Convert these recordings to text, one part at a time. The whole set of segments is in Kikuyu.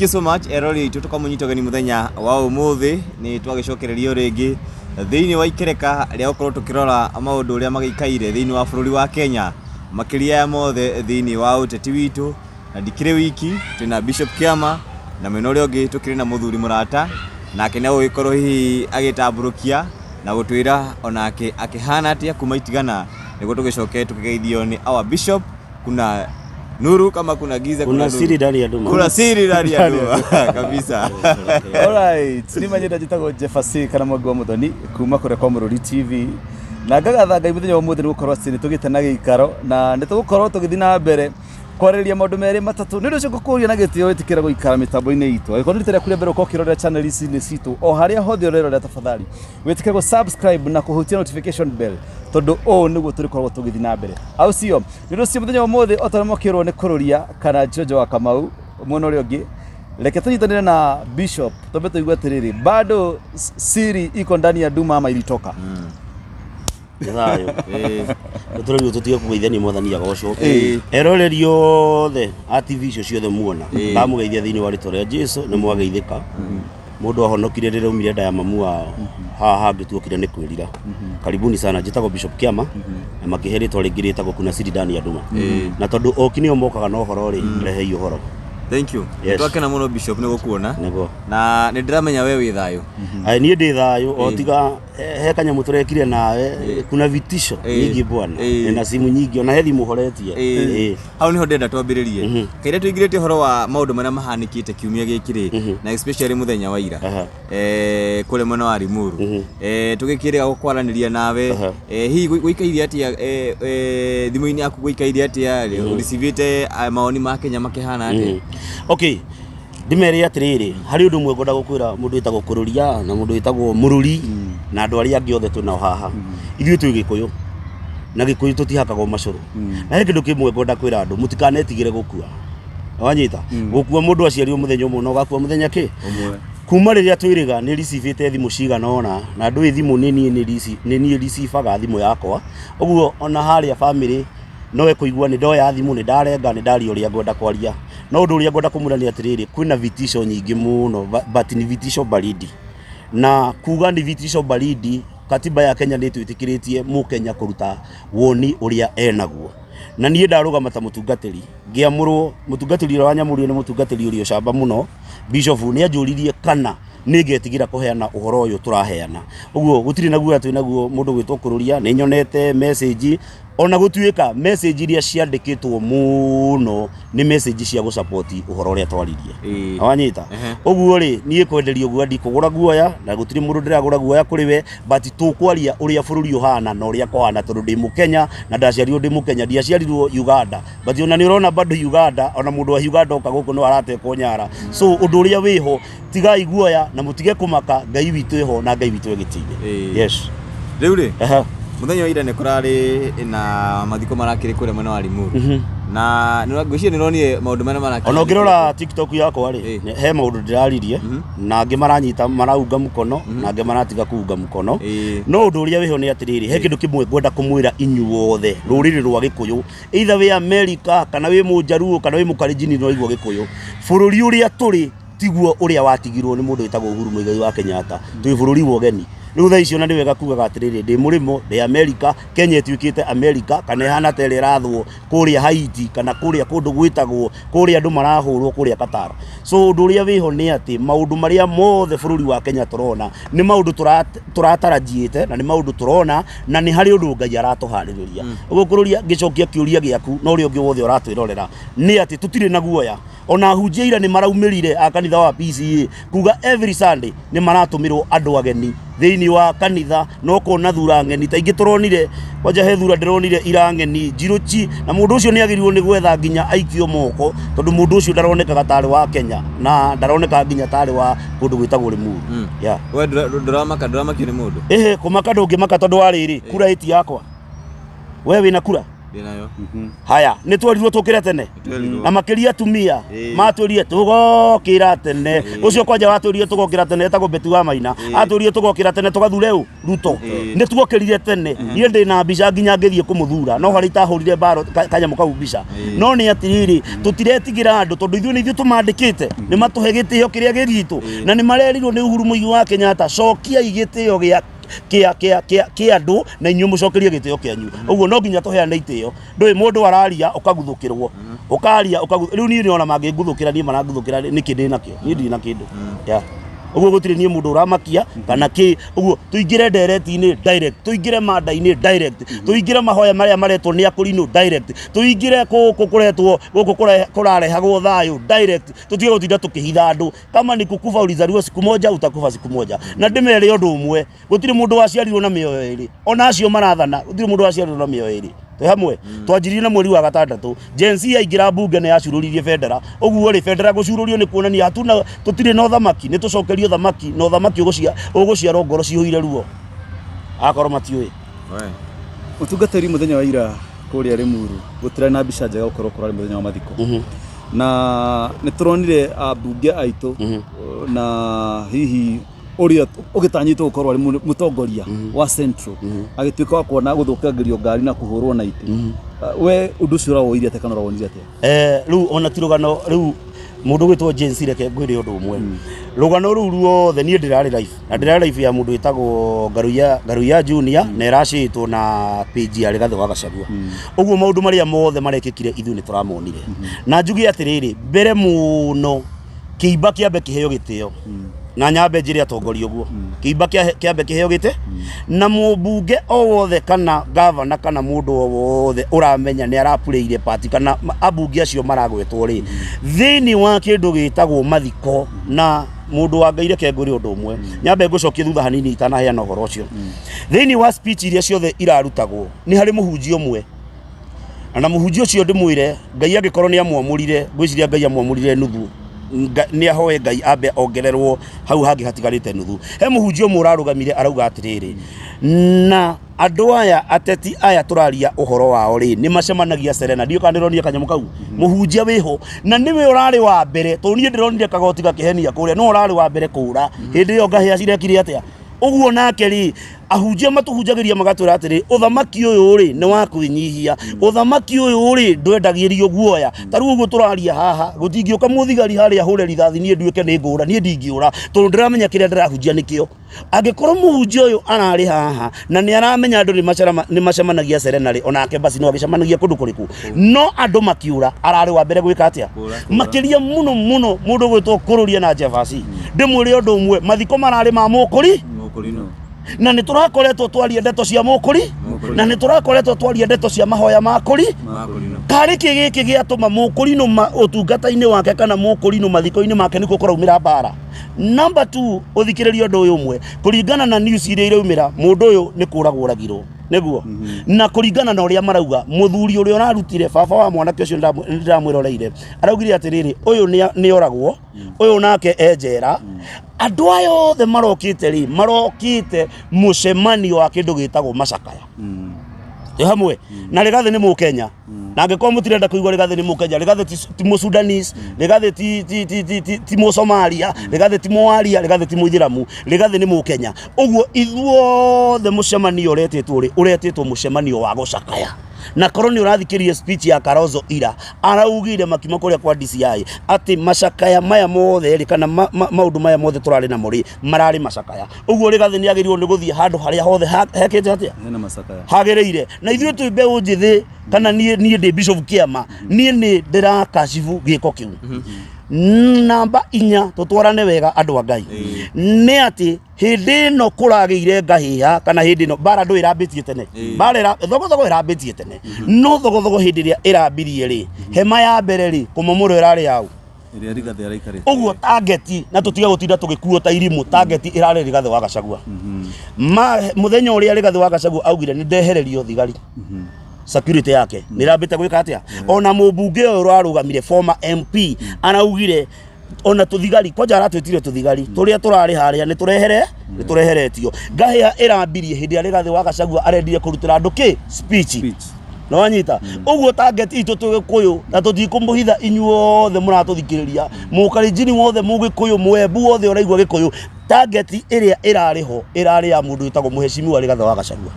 Thank you so much erori aitũ, tũkamũnyita ũgeni mũthenya wa ũmũthĩ. Nĩ twagĩcokererio rĩngĩ thĩinĩ wa ikereka rĩa gũkorwo tũkĩrora maũndũ ũrĩa magĩikaire thĩinĩ wa bũrũri wa Kenya, makĩria ya mothe thĩinĩ wa ũteti witũ. Na ndikĩrĩ wiki, twĩna Bishop Kĩama, na mwena ũrĩa ũngĩ tũkĩrĩ na mũthuri mũrata, nake nĩ agũgĩkorwo hihi agĩtambũrũkia na gũtwĩra onake akĩhana atĩa kuma itigana, nĩguo tũgĩcoke tũkĩgeithio nĩ our bishop. Kuna nuru kama kuna giza, kuna nuru. Siri ndani ya nduma. Kuna siri ndani ya nduma kabisa. Alright, nĩ manyenda njĩtagwo Jeffasi kana Mwangi wa Mũthoni kuma kũrĩa kwa Mũrũri TV, na ngagatha Ngai mũthenya wa ũmũthĩ nĩ gũkorwo atĩ nĩ tũgĩte na gĩikaro na nĩ tũgũkorwo tũgĩthiĩ na mbere kwarĩrĩria maũndũ merĩ matatũ. Nĩ ũndũ ũcio ngũkũria na gĩtĩo wĩtĩkĩre gũikara mĩtambo-inĩ itũ. Angĩkorwo nĩ rita rĩaku rĩa mbere ũkorwo ũkĩrorera channel ici nĩ citũ, o harĩa hothe ũrerorera, tafadhali wĩtĩkĩre gũ subscribe na kũhutia notification bell, tondũ ũũ nĩguo tũrĩkoragwo tũgĩthiĩ na mbere, au sio? Nĩ ũndũ ũcio mũthenya wa ũmũthĩ, o ta ũrĩa mwakĩrwo nĩ kũrũria kana Njonjo wa Kamau mwena ũrĩa ũngĩ, reke tũnyitanĩre na bishop twambe tũigue atĩrĩrĩ, bado siri iko ndani ya nduma ama ilitoka? Nĩ thayũ. Tũtũrĩrio tũtige kũgeithania, mwathani agocwo. Ĩĩ. Eroreri othe a TV icio ciothe muona, Ĩĩ. ndamũgeithia thĩinĩ wa rĩtwa rĩa Jesu. Nĩ mwageithĩka. Mũndũ ahonokire rĩrĩa aumire nda ya mamu wao, haha hangĩ tuokire nĩ kwĩrira. Karibuni sana. Njĩtagwo Bishop Kĩama, na makĩhe rĩtwa rĩngĩ rĩtagwo kuna siri ndani ya nduma, na tondũ oki nĩo mokaga na ũhoro rĩ, rehei ũhoro. Thank you. Yes. Twakena mũno, bishop, nĩ gũkuona. Nĩguo. Na nĩ ndĩramenya we wĩ thayũ. Ai, niĩ ndĩ thayũ, o tiga he kanyamũ tũrekire nawe. Kuna vitisho nyingi bwana. Na simu nyingi, ona he thimũ horetie. Hau niho ndĩrenda twambĩrĩrie kaira tũingĩrĩte ũhoro wa maũndũ marĩa mahanĩkĩte kiumia gĩkĩ rĩ, na especially mũthenya wa ira kũrĩa mwena wa Limuru. Tũgĩkĩrĩga kwaranĩria nawe, hihi gũikaire atĩa thimũ-inĩ yaku? Gũikaire atĩa? Ũricivĩte mawoni ma Kenya makĩhana atĩa? Okay, ndĩmere atĩrĩrĩ, harĩ ũndũ ũmwe ngwenda gũkwĩra, mũndũ wĩtagwo kũrũria na mũndũ wĩtagwo mũrũri na andũ arĩa angĩ othe twĩnao haha. Ithuĩ twĩ Gĩkũyũ, na Gĩkũyũ tũtihakagwo macũrũ. Na he kĩndũ kĩmwe ngwenda kwĩra andũ, mũtikanetigĩre gũkua. Wanyita gũkua, mũndũ aciarirwo mũthenya ũmwe na ũgakua mũthenya kĩ ũmwe. Kuma rĩrĩa twĩrĩga nĩ ricivĩte thimũ cigana ũna, na ndũĩ thimũ nĩ niĩ nĩ niĩ ricibaga thimũ yakwa ũguo, ona harĩa family no ĩkũigua nĩ ndoya thimũ, nĩ ndarenga, nĩ ndaria ũrĩa ngwenda kwaria. No ũndũ ũrĩa ngwenda kũmwĩra nĩ atĩrĩrĩ, kwĩna vitisho nyingĩ mũno, but ni vitisho baridi. Na kuga ni vitisho baridi, katiba ya Kenya nĩ ĩtwĩtĩkĩrĩtie mũkenya kũruta woni ũrĩa enaguo. Na niĩ ndarũgama ta mũtungatĩri, ngĩamũrwo, mũtungatĩri ũrĩa wanyamũrire nĩ mũtungatĩri ũrĩ ũcamba mũno, bishop, nĩ anjũririe kana nĩ ngetigĩra kũheana ũhoro ũyũ tũraheana. Ũguo gũtirĩ na guoya twĩ naguo. Mũndũ gwĩtwo kũrũria, nĩ nyonete message, ona gũtuĩka message iria ciandĩkĩtwo mũno nĩ message cia gũsapoti ũhoro ũrĩa twaririe. Wanyita? Ũguo rĩ, niĩ kwenderio guoya ndikũgũra guoya, na gũtirĩ mũndũ ndĩragũra guoya kũrĩ we, but tũkwaria ũrĩa bũrũri ũhana na ũrĩa kũhana, tondũ ndĩ mũkenya na ndaciarirwo ndĩ mũkenya, ndiaciarirwo Uganda. But ona nĩ ũrona bado Uganda, ona mũndũ wa Uganda oka gũkũ no aratekwo nyara. So ũndũ ũrĩa wĩho, tigai guoya na mũtige kũmaka. Ngai witũ ĩho na Ngai witũ ĩgĩtĩ-inĩ. Yes. Rĩu rĩ, mũthenya wa ira nĩ kũrarĩ na mathiko marakĩrĩ kũrĩa mwena wa Limuru, na ngwĩciria nĩ ũronire maũndũ marĩa marakĩrĩ. Ona ũngĩrora TikTok yakwa rĩ, he maũndũ ndĩraririe, na angĩ maranyita maraunga mũkono na angĩ maratiga kuunga mũkono. No ũndũ ũrĩa wĩho nĩ atĩrĩrĩ, he kĩndũ kĩmwe ngwenda kũmwĩra inyuothe rũrĩrĩ rwa Gĩkũyũ, either wĩ America kana wĩ Mũnjaruo kana wĩ Mũkalenjin, no igua Gĩkũyũ. Bũrũri ũrĩa tũrĩ tiguo ũrĩa watigirwo nĩ mũndũ wĩtagwo Uhuru Muigai wa Kenyatta. Twĩ bũrũri wa ũgeni rĩu thaa ici. Ona nĩ wega kugaga atĩrĩrĩ, ndĩ mũrĩmo, ndĩ America. Kenya ĩtuĩkĩte America, kana ĩhana ta ĩrĩa ĩrathwo kũrĩa Haiti, kana kũrĩa kũndũ gwĩtagwo kũrĩa andũ marahũrwo kũrĩa Qatar. So ũndũ ũrĩa wĩho nĩ atĩ maũndũ marĩa mothe bũrũri wa Kenya tũrona nĩ maũndũ tũratarajiĩte, na nĩ maũndũ tũrona, na nĩ harĩ ũndũ Ngai aratũharĩrĩria. Ũguo kũrũria, ngĩcokia kĩũria gĩaku na ũrĩa ũngĩ wothe ũratwĩrorera, nĩ atĩ tũtirĩ na guoya. Ona ahunjia ira nĩ maraumĩrire a kanitha wa PCA kuga every Sunday nĩ maratũmĩrwo andũ ageni thĩinĩ wa kanitha, na ũkona thura ng'eni ta ingĩ tũronire kwanja. He thura ndĩronire ira ng'eni njirũ chi, na mũndũ ũcio nĩ agĩrĩirwo nĩ gwetha nginya aikio moko, tondũ mũndũ ũcio ndaronekaga tarĩ wa Kenya na ndaronekaga nginya tarĩ wa kũndũ gwĩtagwo Limuru. Yeah. We ndũramaka, ndũramakio nĩ mũndũ? Ĩhĩ, kũmaka ndũngĩmaka, tondũ wa rĩrĩ, kura ĩti yakwa. We wĩna kura? Ndĩnayo. Haya, nĩ twerirwo tũkĩre tene. Twerirwo. Na makĩria atumia matwĩrire tũgokĩra tene. Ũcio kwanja watwĩrire tũgokĩra tene etagwo Betty wa Maina. Atwĩrire tũgokĩra tene tũgathure ũ Ruto. Nĩ tuokĩrire tene. Niĩ ndĩ na mbica nginya ngĩthiĩ kũmũthura, no harĩa itahũrire mbaro kanyamũ kau mbica. No nĩ atĩrĩrĩ, tũtiretigĩra andũ tondũ ithuĩ nĩ ithuĩ tũmandĩkĩte. Nĩ matũhe gĩtĩo kĩrĩa gĩ gitũ. Na nĩ marerirwo nĩ Uhuru Mũigai wa Kenyatta, cokiai gĩtĩo gĩa kĩa kĩa kĩa kĩa andũ na inyuĩ mũcokerie gĩtĩo kĩanyu. Ũguo no nginya tũheane itĩo. Ndũĩ mũndũ araria ũkaguthũkĩrwo, ũkaria rĩu niĩ ona mangĩnguthũkĩra niĩ maranguthũkĩra nĩkĩ ndĩ nakĩo? Niĩ ndirĩ na kĩndũ. Yeah. Ũguo gũtirĩ niĩ mũndũ ũramakia kana kĩ. Ũguo tũingĩre ndereti-inĩ direct, tũingĩre manda-inĩ direct, tũingĩre mahoya marĩa maretwo nĩ akũrinũ direct, tũingĩre gũkũ kũretwo gũkũ kũrarehagwo thayũ direct, tũtige gũtinda tũkĩhitha andũ. Kama ni kukufa ulizaliwa siku moja, utakufa siku moja. Na ndĩmere ũndũ ũmwe, gũtirĩ mũndũ waciarirwo na mĩoyo ĩrĩ. Ona acio marathana, gũtirĩ mũndũ waciarirwo na mĩoyo ĩrĩ. Twĩ hamwe. Twanjirie na mweri wa gatandatũ. Gen Z yaingĩra mbunge nĩ yacurũririe bendera. Ũguo rĩ, bendera gũcurũrio nĩ kuonania hatuna, tũtirĩ na ũthamaki, nĩ tũcokerio ũthamaki, na ũthamaki ũgũciarwo ngoro cihũire ruo. Akorwo matiũĩ. Mũtungatĩri, mũthenya wa ira kũrĩa Limuru gũtirarĩ na mbica njega gũkorwo kũrarĩ mũthenya wa mathiko. Na nĩ tũronire ambunge aitũ na hihi ũrĩa ũgĩtanyĩtwo gũkorwo arĩ mũtongoria wa Central agĩtuĩka wa kuona gũthũkangĩrio ngari na kũhũrwo na itĩ. We ũndũ ũcio ũrawoire atĩa kana ũrawonire atĩa? Rĩu ona ti rũgano rĩu mũndũ ũgwĩtwo James, reke ngwĩre ũndũ ũmwe. Rũgano rũu ruothe niĩ ndĩrarĩ live, na ndĩrarĩ live ya mũndũ wĩtagwo Ngaruiya, Ngaruiya Junior, na ĩracĩtwo na page ya Rigathĩ wa Gachagua. Ũguo maũndũ marĩa mothe marekĩkire ithuĩ nĩ tũramonire. Na njuge atĩrĩrĩ, mbere mũno kĩimba kĩambe kĩheo gĩtĩo, na nyambe njĩre atongoria ũguo, kĩimba kĩambe kĩheo gĩtĩ, na mũmbunge o wothe kana gavana kana mũndũ o wothe ũramenya nĩ arapurĩire party kana ambunge acio maragwetwo rĩ thĩinĩ wa kĩndũ gĩtagwo mathiko. Na mũndũ wa Ngai, reke ngwĩre ũndũ ũmwe, nyambe ngũcokie thutha hanini itanaheana ũhoro ũcio. Thĩinĩ wa speech iria ciothe irarutagwo nĩ harĩ mũhunjia ũmwe, na mũhunjia ũcio ndĩmwĩre Ngai angĩkorwo nĩ amwamũrire, ngwĩciria Ngai amwamũrire nuthu, nĩ ahoe Ngai ambe ongererwo hau hangĩ hatigarĩte nuthu. He mũhunjia ũmwe ũrarũgamire arauga atĩrĩrĩ, na andũ aya ateti aya tũraria ũhoro wao rĩ, nĩ macemanagia Serena. Ndiũĩ kana ndĩronire kanyamũ kau. Mũhunjia wĩho na nĩwe ũrarĩ wa mbere, tondũ niĩ ndĩronire kagoti gakĩhenia kũrĩa, nĩwe ũrarĩ wa mbere kũra hĩndĩ ĩyo ngahĩa cirekire atĩa. Ũguo nake rĩ, ahunjia matũhunjagĩria magatwĩra atĩrĩ, ũthamaki ũyũ rĩ nĩ wa kwĩnyihia, ũthamaki ũyũ rĩ ndwendagĩrio guoya. Ta rĩu ũguo tũraria haha, gũtingĩũka mũthigari harĩa hũre rithathi niĩ nduĩke nĩ ngũra, niĩ ndingĩũra tondũ ndĩramenya kĩrĩa ndĩrahunjia nĩkĩo. Angĩkorwo mũhunjia ũyũ ararĩ haha na nĩ aramenya andũ nĩ macemanagia Serena rĩ, onake basi no agĩcemanagia kũndũ kũrĩkũ, no andũ makiũra, ararĩ wa mbere gwĩka atĩa? Makĩria mũno mũno mũndũ ũgwĩtwo Kũrũria na Jebasi. Ndĩmwĩre ũndũ ũmwe, mathiko mararĩ ma mũkũri, na nĩ tũrakoretwo twaria ndeto cia mũkũri, na nĩ tũrakoretwo twaria ndeto cia mahoya ma kũri. Karĩ kĩ gĩkĩ gĩatũma mũkũrinũ ũtungata-inĩ wake kana mũkũrinũ mathiko-inĩ make nĩkuo kũraumĩra mbara? Number 2, ũthikĩrĩrie ũndũ ũyũ ũmwe, kũringana na news iria iraumĩra, mũndũ ũyũ nĩ kũragwo oragirwo nĩguo, na kũringana na ũrĩa marauga, mũthuri ũrĩa ũrarutire baba wa mwanake ũcio ndĩramwĩroreire araugire atĩrĩrĩ, ũyũ nĩ oragwo, ũyũ nake e njera. Andũ aya othe marokĩte rĩ, marokĩte mũcemanio wa kĩndũ gĩtagwo macakaya. Ĩ hamwe na Rigathĩ nĩ Mũkenya, na angĩkorwo mũtirenda kũigua Rigathĩ nĩ Mũkenya, Rigathĩ ti Mũsudanese, Rigathĩ ti Mũsomalia, Rigathĩ ti Mũaria, Rigathĩ ti Mũithĩramu, Rigathĩ nĩ Mũkenya. Ũguo ithuothe mũcemanio ũretĩtwo rĩ, ũretĩtwo mũcemanio wa gũcakaya. Na korwo nĩ ũrathikĩrĩria speech ya Kalonzo ira, araugire makiuma kũrĩa kwa DCI atĩ macakaya maya mothe rĩ, kana maũndũ maya mothe tũrarĩ namo rĩ, mararĩ macakaya. Ũguo Rigathĩ nĩ agĩrĩirwo nĩ gũthiĩ handũ harĩa hothe hekĩte atĩa? Hena macakaya. Hagĩrĩire. Na ithuĩ twĩ mbeũ njĩthĩ, kana niĩ ndĩ bishop kĩama, niĩ nĩ ndĩrakacibu gĩko kĩu. Namba 4, tũtwarane wega andũ a Ngai, nĩ atĩ hĩndĩ ĩno kũragĩire ngahĩha, kana hĩndĩ ĩno mbara ndũ ĩrambĩtie tene, mbara thogothogo ĩrambĩtie tene, no thogothogo hĩndĩ ĩrĩa ĩrambirie rĩ, hema ya mbere rĩ, kũmomorwo ĩrarĩ yau ĩrĩa Rigathĩ araikarĩte. Ũguo target, na tũtige gũtinda tũgĩkuo ta irimũ, target ĩrarĩ Rigathĩ wa Gachagua. Ma mũthenya ũrĩa Rigathĩ wa Gachagua augire nĩ ndehererio thigari, security yake nĩ ĩrambĩte gwĩka atĩa? Ona mũmbunge ũyũ ũrarũgamire, former MP, araugire ona tũthigari kwanja aratwĩtire tũthigari tũrĩa tũrarĩ harĩa nĩ tũrehere nĩ tũreheretio. Ngahĩha ĩrambirie hĩndĩ ĩrĩa Rigathĩ wa Gachagua arendire kũrutĩra andũ kĩ speech. Speech. Nĩwanyita? Ũguo target itũ twĩ Gĩkũyũ na tũtikũmũhitha inyuothe mũratũthikĩrĩria, mũkarinjini wothe, mũgĩkũyũ, mũembu wothe ũraigua Gĩkũyũ, target ĩrĩa ĩrarĩ ho ĩrarĩ ya mũndũ wĩtagwo Mũheshimiwa Rigathĩ wa Gachagua.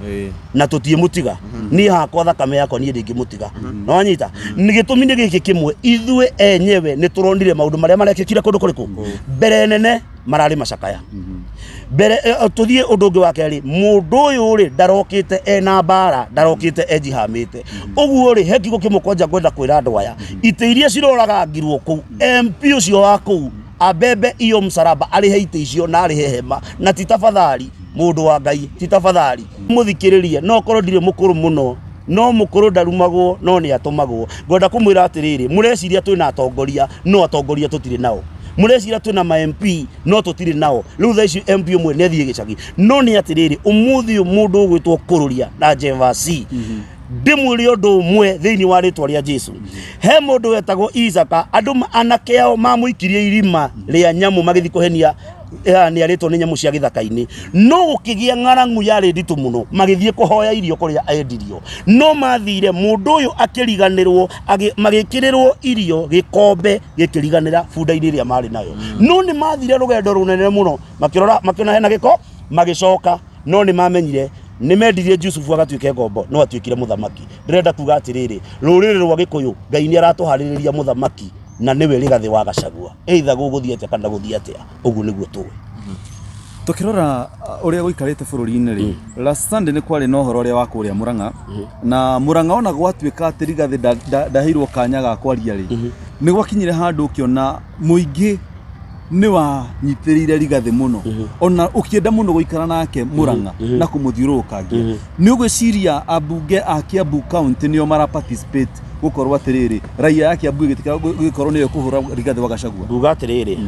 Na tũtiĩmũtiga. Niĩ hakwa thakame yakwa niĩ ndingĩmũtiga. Nĩwanyita? Nĩ gĩtũmi nĩ gĩkĩ kĩmwe, ithuĩ enyewe nĩ tũronire maũndũ marĩa marekĩkire kũndũ kũrĩkũ? Mbere nene mararĩ macakaya. Mbere tũthiĩ ũndũ ũngĩ wa kerĩ, mũndũ ũyũ rĩ ndarokĩte ena mbara, ndarokĩte ejihamĩte. Ũguo rĩ, he kiugo kĩmwe kwanja ngwenda kwĩra andũ aya, itĩ iria ciroragangirwo kũu, MP ũcio wa kũu abebe iyo msalaba, arĩhe itĩ icio na arĩhe hema, na ti tafadhali, mũndũ wa Ngai, ti tafadhali. Mũthikĩrĩrie, no korwo ndirĩ mũkũrũ mũno, no mũkũrũ ndarumagwo no nĩ atũmagwo. Ngwenda kũmwĩra atĩrĩrĩ, mũreciria twĩna atongoria, no atongoria tũtirĩ nao. Mũreciria twĩna ma MP, no tũtirĩ nao. Rĩu thaa ici MP ũmwe nĩ athiĩ gĩcagi. No nĩ atĩrĩrĩ, ũmũthĩ ũyũ mũndũ ũgwĩtwo Kũrũria na Jevasi, ndĩmwĩre ũndũ ũmwe thĩinĩ wa rĩtwa rĩa Jesu. He mũndũ wetagwo Isaka, andũ anake ao mamũikirie irima rĩa nyamũ magĩthiĩ kũhenia nĩ arĩtwo nĩ nyamũ cia gĩthaka-inĩ. No gũkĩgĩa ng'arangu yarĩ nditũ mũno, magĩthiĩ kũhoya irio kũrĩa endirio. No mathire, mũndũ ũyũ akĩriganĩrwo, magĩkĩrĩrwo irio gĩkombe gĩkĩriganĩra bunda-inĩ ĩrĩa marĩ nayo. No nĩ mathire rũgendo rũnene mũno, makĩrora makĩona hena gĩko, magĩcoka. No nĩ mamenyire nĩ mendirie Jusufu agatuĩke ngombo, no atuĩkire mũthamaki. Ndĩrenda kuga atĩrĩrĩ, rũrĩrĩ rwa Gĩkũyũ, Ngai nĩ aratũharĩrĩria mũthamaki na nĩwe Rigathĩ wa Gachagua. Either gũgũthiĩ atĩa kana gũthiĩ atĩa, ũguo nĩguo tũĩ. Tũkĩrora ũrĩa gũikarĩte bũrũri-inĩ rĩ, last Sunday nĩ kwarĩ na ũhoro ũrĩa wa kũrĩa Murang'a, na Murang'a ona gwatuĩka atĩ Rigathĩ ndaheirwo kanya ga kwaria rĩ, nĩ gwakinyire handũ ũkĩona mũingĩ nĩ wanyitĩrĩire Rigathĩ mũno, ona ũkĩenda mũno gũikara nake Murang'a na kũmũthiũrũrũkangia. Nĩ ũgwĩciria ambunge a Kiambu County nĩo mara participate gũkorwo atĩrĩrĩ raia ya Kiambu ĩgĩtĩkĩra gũgĩkorwo nĩyo ĩkũhũra Rigathĩ wa Gachagua? Nguga atĩrĩrĩ,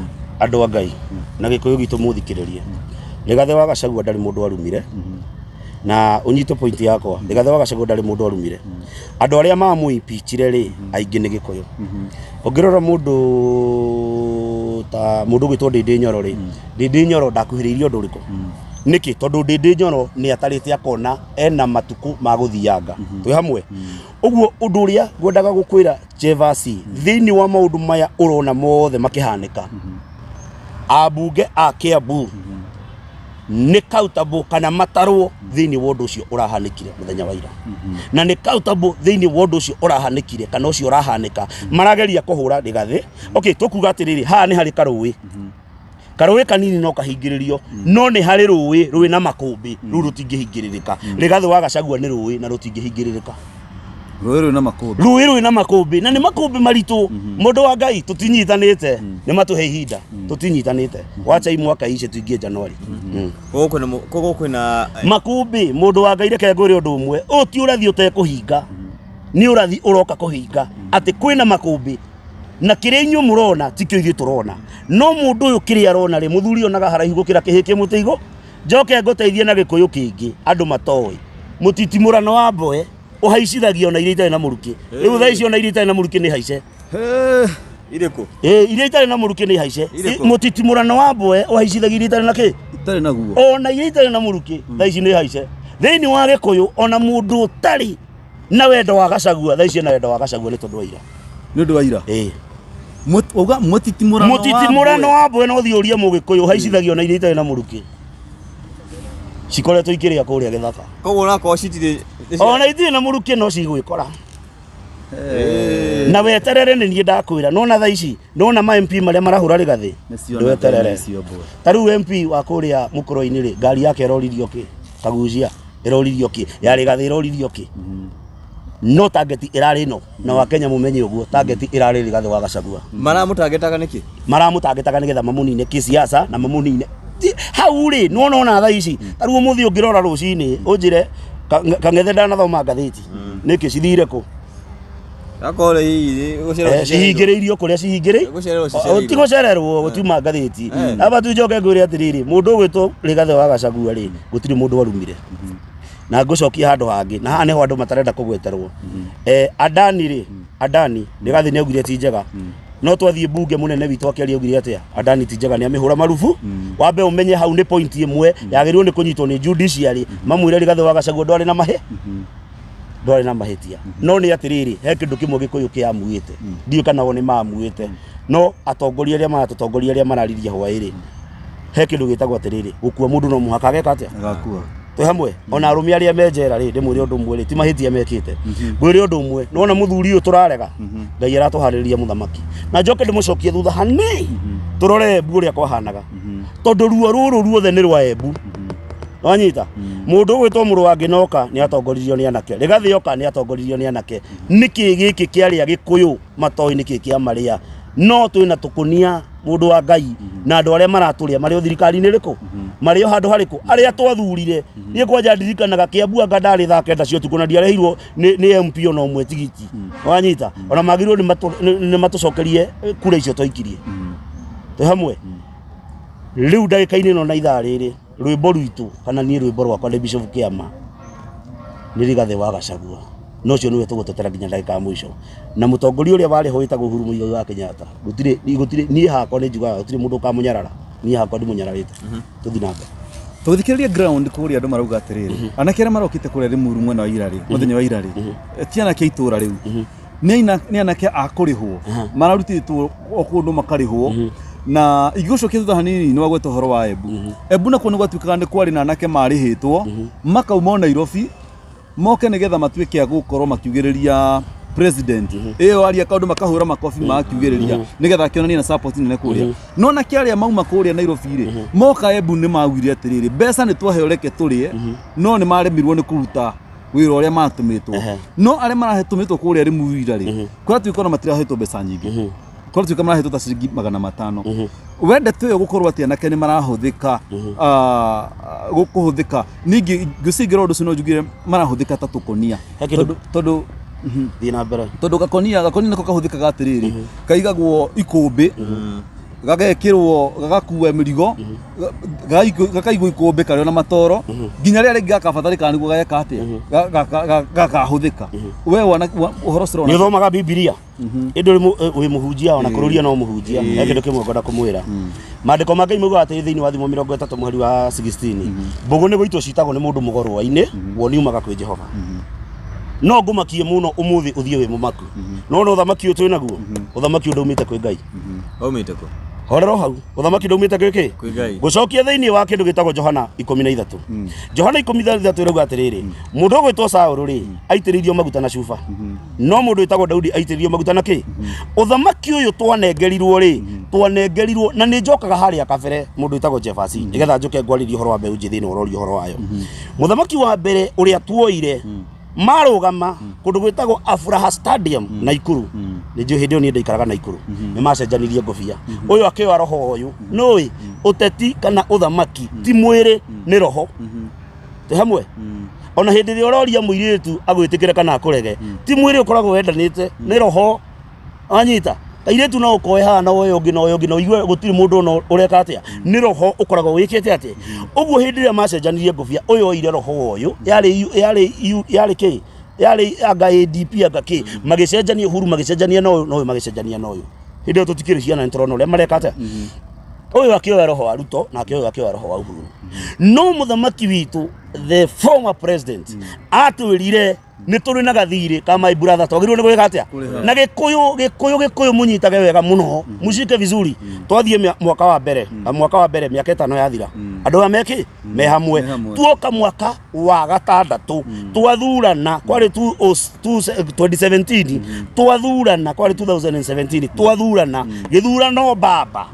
andũ a Ngai na Gĩkũyũ gitũ mũthikĩrĩrie, Rigathĩ wa Gachagua ndarĩ mũndũ arumire, na ũnyite point yakwa, Rigathĩ wa Gachagua ndarĩ mũndũ arumire. Andũ arĩa mamũimpeachire rĩ, aingĩ nĩ Gĩkũyũ. Ũngĩrora mũndũ ta mũndũ ũgwĩtwo Ndĩndĩ Nyoro rĩ, Ndĩndĩ Nyoro ndakuhĩrĩirie ũndũ ũrĩkũ? Nĩkĩ? Tondũ Ndĩndĩ Nyoro nĩ atarĩte akona ena matukũ ma gũthianga. Twĩ hamwe? Ũguo ũndũ ũrĩa ngwendaga gũkwĩra Jevasi, thĩinĩ wa maũndũ maya ũrona mothe makĩhanĩka, ambunge a Kiambu nĩ countable kana matarwo thĩinĩ wa ũndũ ũcio ũrahanĩkire mũthenya wa ira, na nĩ countable thĩinĩ wa ũndũ ũcio ũrahanĩkire kana ũcio ũrahanĩka marageria kũhũra Rigathĩ. Okay, tũkuga atĩrĩrĩ, haha nĩ harĩ karũĩ, karũĩ kanini no kahingĩrĩrio, no nĩ harĩ rũĩ rwĩ na makũmbĩ, rũu rũtingĩhingĩrĩrĩka. Rigathĩ wa Gachagua nĩ rũĩ na rũtingĩhingĩrĩrĩka. Rũĩ rwĩ na makũmbĩ. Rũĩ rwĩ na makũmbĩ, na nĩ makũmbĩ maritũ. Mũndũ wa Ngai, tũtinyitanĩte, nĩ matũhe ihinda, tũtinyitanĩte. Wachai mwaka ici tuingie Januari. Koguo kwĩna makũmbĩ. Mũndũ wa Ngai, reke ngwĩre ũndũ ũmwe, ũyũ ti ũrathi ũtekũhinga, nĩ ũrathi ũroka kũhinga atĩ kwĩna makũmbĩ, na kĩrĩa inyuĩ mũrona tikĩo ithuĩ tũrona. No mũndũ ũyũ kĩrĩa arona rĩ, mũthuri onaga haraihu gũkĩra kĩhĩ kĩ mũtĩ igũ. Njoke ngũteithie na Gĩkũyũ kĩngĩ andũ matoĩ, mũtitimũrano wa mboe ũhaicithagio na iria itarĩ na mũrukĩ. Rĩu thaa ici ona iria itarĩ na mũrukĩ nĩ haice. Irĩkũ? Ĩ, iria itarĩ na mũrukĩ nĩ haice. Irĩkũ? Mũtitimũrano wa mboe ũhaicithagia iria itarĩ na kĩ? Itarĩ naguo. Ona iria itarĩ na mũrukĩ thaa ici nĩ haice. Thĩinĩ wa Gĩkũyũ ona mũndũ ũtarĩ na wendo wa Gachagua thaa ici ena wendo wa Gachagua nĩ tondũ wa ira. Nĩ ũndũ wa ira. Ĩ. Wauga mũtitimũrano wa Mũtitimũrano mboe. wa mboe no ũthiĩ ũrie Mũgĩkũyũ ũhaicithagio na iria itarĩ na mũrukĩ. Cikoretwo ikĩrĩa kũrĩa gĩthaka. Koguo onakorwo citirĩ Ona itirĩ na mũrukĩ no cigwĩkora. Na weterere nĩ niĩ ndakwĩra. Nona thaa ici, nona ma MP marĩa marahũra Rigathĩ. Nĩcio Ndweterere. nĩcio mboe. Ta rĩu MP wa kũrĩa mũkũrũ-inĩ rĩ, ngari yake ĩroririo kĩ? Kagucia ĩroririo kĩ? Ya Rigathĩ ĩroririo kĩ? No target ĩrarĩ ĩno, na wa Kenya mũmenye ũguo, target ĩrarĩ Rigathĩ wa Gachagua. Maramũtangĩtaga nĩkĩ? Maramũtangĩtaga nĩgetha mamũnine kĩsiasa na mamũnine hau rĩ, nĩwona ona thaa ici ta rĩu ũmũthĩ ũngĩrora rũcinĩ ũnjĩre Kang'ethe ndanathoma ngathĩti nĩkĩ cithire kũ? Akorwo hihi gũcererwo Cihingĩrĩirio kũrĩa cihingĩrĩ Gũcererwo cicereirwo. Ti gũcererwo, gũtiuma ngathĩti. Aba tu njoke ngwĩre atĩrĩrĩ, mũndũ ũgwĩtwo Rigathĩ wa Gachagua rĩ, gũtirĩ mũndũ arumire. Na ngũcokia handũ hangĩ, na haha nĩho andũ matarenda kũgweterwo. Adani rĩ, Adani Rigathĩ nĩ augire ti njega, no twathiĩ mbunge mũnene witũ akĩaria augire atĩa? Adani ti njega, nĩ amĩhũra marubu. Wambe ũmenye hau nĩ point ĩmwe yagĩrĩirwo nĩ kũnyitwo nĩ judiciary, mamwĩre Rigathĩ wa Gachagua ndwarĩ na mahĩ. Ndwarĩ na mahĩtia. No nĩ atĩrĩrĩ, he kĩndũ kĩmwe Gĩkũyũ kĩamuĩte, ndiũĩ kana o nĩ mamuĩte, no atongoria arĩa maratũtongoria, arĩa mararirie hwaĩ-rĩ, he kĩndũ gĩtagwo atĩrĩrĩ, gũkua mũndũ no mũhaka ageka atĩa? Agakua. Twĩ hamwe. Ona arũme arĩa me njera rĩ, ndĩmwĩre ũndũ ũmwe rĩ, ti mahĩtia mekĩte. Ngwĩre ũndũ ũmwe, nĩwona mũthuri ũyũ tũrarega, Ngai aratũharĩrĩria mũthamaki. Na njoke ndĩmũcokie thutha hanini, tũrore Embu ũrĩa kwahanaga, tondũ ruo rũrũ ruothe nĩ rwa Embu. Wanyita? Mũndũ ũgwĩtwo mũrũ wa Ngĩnoka nĩ atongoririo nĩ anake, Rĩgathĩ oka nĩ atongoririo nĩ anake. Nĩkĩ gĩkĩ kĩarĩa Gĩkũyũ matoĩ nĩkĩ kĩamarĩa? No twĩna tũkũnia, mũndũ wa Ngai, na andũ arĩa maratũrĩa marĩ o thirikari-inĩ ĩrĩkũ, marĩ o handũ harĩkũ, arĩa twathurire. Niĩ kwanja ndirikanaga Kĩambu anga ndarĩ thaa 9 cia ũtukũ na ndiarĩhirwo nĩ MP ona ũmwe tigiti. Wanyita? Ona magĩrĩirwo nĩ matũcokerie kura icio twaikirie. Twĩ hamwe? Rĩu ndagĩka-inĩ ĩno na ithaa rĩrĩ, rwĩmbo rwitũ kana niĩ rwĩmbo rwakwa nĩ Bishop Kĩama nĩ Rigathĩ wa Gachagua, na ũcio nĩwe tũgũtetera nginya ndagĩka ya mũico. Na mũtongoria ũrĩa warĩ ho wĩtagwo Uhuru Muigai wa Kenyatta, gũtirĩ gũtirĩ, niĩ hakwa nĩ njugaga gũtirĩ mũndũ ũkamũnyarara, niĩ hakwa ndimũnyararĩte. Tũthiĩ na mbere. Tũgĩthikĩrĩria ground kũrĩa andũ marauga atĩrĩrĩ, anake arĩa marokĩte kũrĩa Limuru mwena wa Irarĩ, mũthenya wa Irarĩ, ti anake a itũra rĩu, nĩ anake a kũrĩhwo, mararutĩtwo o kũndũ makarĩhwo. Na ingĩgũcokia thutha hanini, nĩ wagweta ũhoro wa Embu. Embu nakuo nĩ gwatuĩkaga nĩ kwarĩ na anake marĩhĩtwo makauma o Nairobi moke nĩgetha matuĩke a gũkorwo makiugĩrĩria president ĩyo, aria kaũndũ makahũra makobi, makiugĩrĩria nĩgetha akĩonanie na support nene kũrĩa. No anake arĩa mauma kũrĩa Nairobi rĩ, moka Embu nĩ maugire atĩrĩrĩ, mbeca nĩ twaheo, reke tũrĩe, no nĩ maremirwo nĩ kũruta wĩra ũrĩa matũmĩtwo. No arĩa maratũmĩtwo kũrĩa Limuru ira rĩ, kũratuĩka ona matirahetwo mbeca nyingĩ, kũratuĩka marahetwo ta ciringi 500. We ndeto ĩyo gũkorwo atĩ anake nĩ marahũthĩka, kũhũthĩka ningĩ ngĩcingĩra ũndũ ũcio, no njugire marahũthĩka ta tũkonia. He kĩndũ- Tondũ Thiĩ na mbere. Tondũ gakonia nĩko kahũthĩkaga atĩrĩrĩ, kaigagwo ikũmbĩ, gagekĩrwo, gagakua mĩrigo, gakaigwo ikũmbĩ karĩ ona matoro nginya rĩrĩa rĩngĩ gakabatarĩkana nĩguo gageka atĩa, gakahũthĩka. We wana ũhoro ũcio Nĩ ũrona? Ũthomaga Bibilia ĩndĩ wĩ mũhunjia, ona kũrũria no mũhunjia. He kĩndũ kĩmwe ngwenda kũmwĩra. Maandĩko ma Ngai maugaga atĩrĩ thĩinĩ wa Thimo 30 mũhari wa 16, mbũgũ nĩ gũitwo citagwo nĩ mũndũ mũgorwa-inĩ, woni umaga kwĩ Jehova. No ngũmakie mũno ũmũthĩ ũthiĩ wĩ mũmaku, no no ũthamaki ũyũ twĩ naguo, ũthamaki ũyũ ndaumĩte kwĩ Ngai. Waumĩte kũ? Horera o hau. Ũthamaki ndaumĩte kwĩ kĩ? Kwĩ Ngai. Gũcokia thĩinĩ wa kĩndũ gĩtagwo Johana 13, Johana 13 ĩrauga atĩrĩrĩ, mũndũ ũgwĩtwo Saũlũ rĩ, aitĩrĩirio maguta na cuba, no mũndũ wĩtagwo Daudi aitĩrĩirio maguta na kĩ? Ũthamaki ũyũ twanengerirwo rĩ, twanengerirwo na nĩ njokaga harĩa kabere, mũndũ wĩtagwo Jefasi, nĩgetha njũke ngwarĩrie ũhoro wa mbeũ njĩthĩ ĩno ũroria ũhoro wayo. Mũthamaki wa mbere ũrĩa tuoire marũgama kũndũ gwĩtagwo Afraha Stadium, Naikuru, nĩ njũĩ hĩndĩ ĩyo niĩ ndaikaraga Naikuru, nĩ macenjanirie ngobia, ũyũ akĩoya roho ũyũ. Nũĩ ũteti kana ũthamaki ti mwĩrĩ, nĩ roho. Twĩ hamwe? Ona hĩndĩ ĩrĩa ũroria mũirĩtu agwĩtĩkĩre kana akũrege, ti mwĩrĩ ũkoragwo wendanĩte, nĩ roho. Wanyita? Kairĩtu no ũkoe haha na woe ũngĩ na woe ũngĩ na ũigue gũtirĩ mũndũ ona ũreka atĩa, nĩ roho ũkoragwo wĩkĩte atĩa ũguo. Hĩndĩ ĩrĩa macenjanirie ngobia, ũyũ oire roho wa ũyũ, yarĩ kĩ, yarĩ anga ADP anga kĩ, magĩcenjania Uhuru, magĩcenjania na ũyũ na ũyũ, magĩcenjania na ũyũ. Hĩndĩ ĩyo tũtikĩrĩ ciana, nĩ tũrona ũrĩa mareka atĩa. Ũyũ akĩoya roho wa Ruto, nake ũyũ akĩoya roho wa Uhuru. No mũthamaki witũ, the former president, atwĩrire nĩ tũrĩ na gathirĩ ka my brother, twagĩrĩirwo nĩ gwĩka atĩa? Na Gĩkũyũ, Gĩkũyũ, Gĩkũyũ, mũnyitage wega mũno, mũcike vizuri. Twathiĩ mwaka wa mbere, mwaka wa mbere, mĩaka 5 yathira, andũ aya mekĩ me hamwe. Me hamwe. Tuoka mwaka wa gatandatũ twathurana, kwarĩ 2017 twathurana, kwarĩ 2017 twathurana gĩthurano baba.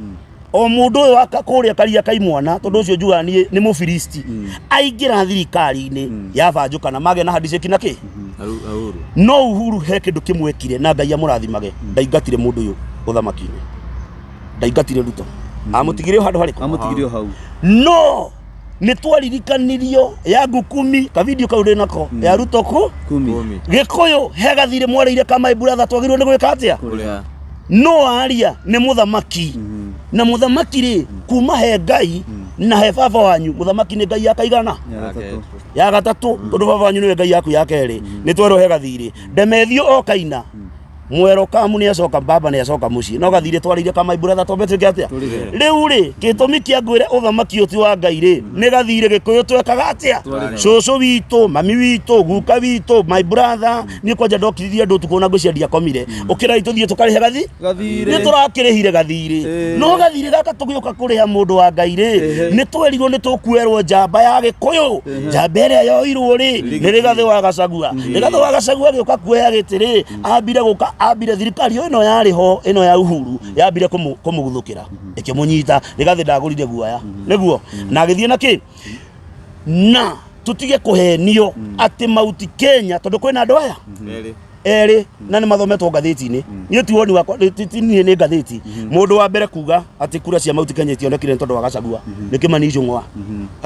O mũndũ ũyũ wa kũrĩa karia kaimwana, tondũ ũcio njugaga niĩ nĩ Mũfilisti, aingĩra thirikari-inĩ yabanjũkana, magĩa na handshake na kĩ. Uhuru. No Uhuru he kĩndũ kĩmwe ekire na Ngai amũrathimage, ndaingatire mũndũ ũyũ ũthamaki-inĩ, ndaingatire Ruto, amũtigire o handũ harĩkũ? Amũtigire o hau. No nĩ twaririkanirio ya ngukumi kavidio kau ndĩ nako ya Ruto ku Kumi. Kumi. Gĩkũyũ he gathirĩ mwarĩire ka my brother, twagĩrĩirwo nĩ gwĩka atĩa? Kũrĩha. No aria nĩ mũthamaki, na mũthamaki rĩ, kuma he Ngai na he baba wanyu, mũthamaki nĩ Ngai akaigana. Ya gatatũ. Ya gatatũ, tondũ baba wanyu nĩwe Ngai yaku ya kerĩ. Nĩ twerwo he gathirĩ ndemethio o kaina. Mwerokamu nĩ acoka, baba nĩ acoka mũciĩ, no gathirĩ twarĩire ka my brother twambe twĩke atĩa? Rĩu rĩ, gĩtũmi kĩa ngwĩre ũthamaki ũyũ ti wa Ngai rĩ, nĩ gathirĩ Gĩkũyũ twekaga atĩa? Cũcũ witũ, mami witũ, guka witũ, my brother, niĩ kwanja ndokiririe andũ ũtukũ na ngwĩciria ndiakomire. Ũkĩrai tũthiĩ tũkarĩhe gathi? Gathirĩ. Nĩ tũrakĩrĩhire gathirĩ. No gathirĩ gaka tũgĩũka kũrĩha mũndũ wa Ngai rĩ, nĩ twerirwo nĩ tũkuerwo njamba ya Gĩkũyũ. Njamba ĩrĩa yoirwo rĩ, nĩ Rigathĩ wa Gachagua. Rigathĩ wa Gachagua agĩũka kuoya gĩtĩ rĩ, ambire gũka, ambire thirikari ĩno yarĩ ho, ĩno ya Uhuru, yambire kũmũguthũkĩra, ĩkĩmũnyita. Rigathĩ ndagũrire guoya. Nĩguo? Na agĩthiĩ na kĩ? Na tũtige kũhenio atĩ Mount Kenya, tondũ kwĩna andũ aya erĩ na nĩ mathometwo ngathĩti-inĩ. Niĩ ti woni wakwa, ti niĩ nĩ ngathĩti. Mũndũ wa mbere kuga atĩ kura cia Mount Kenya itionekire nĩ tondũ wa Gachagua nĩ Kimani Ichung'wa.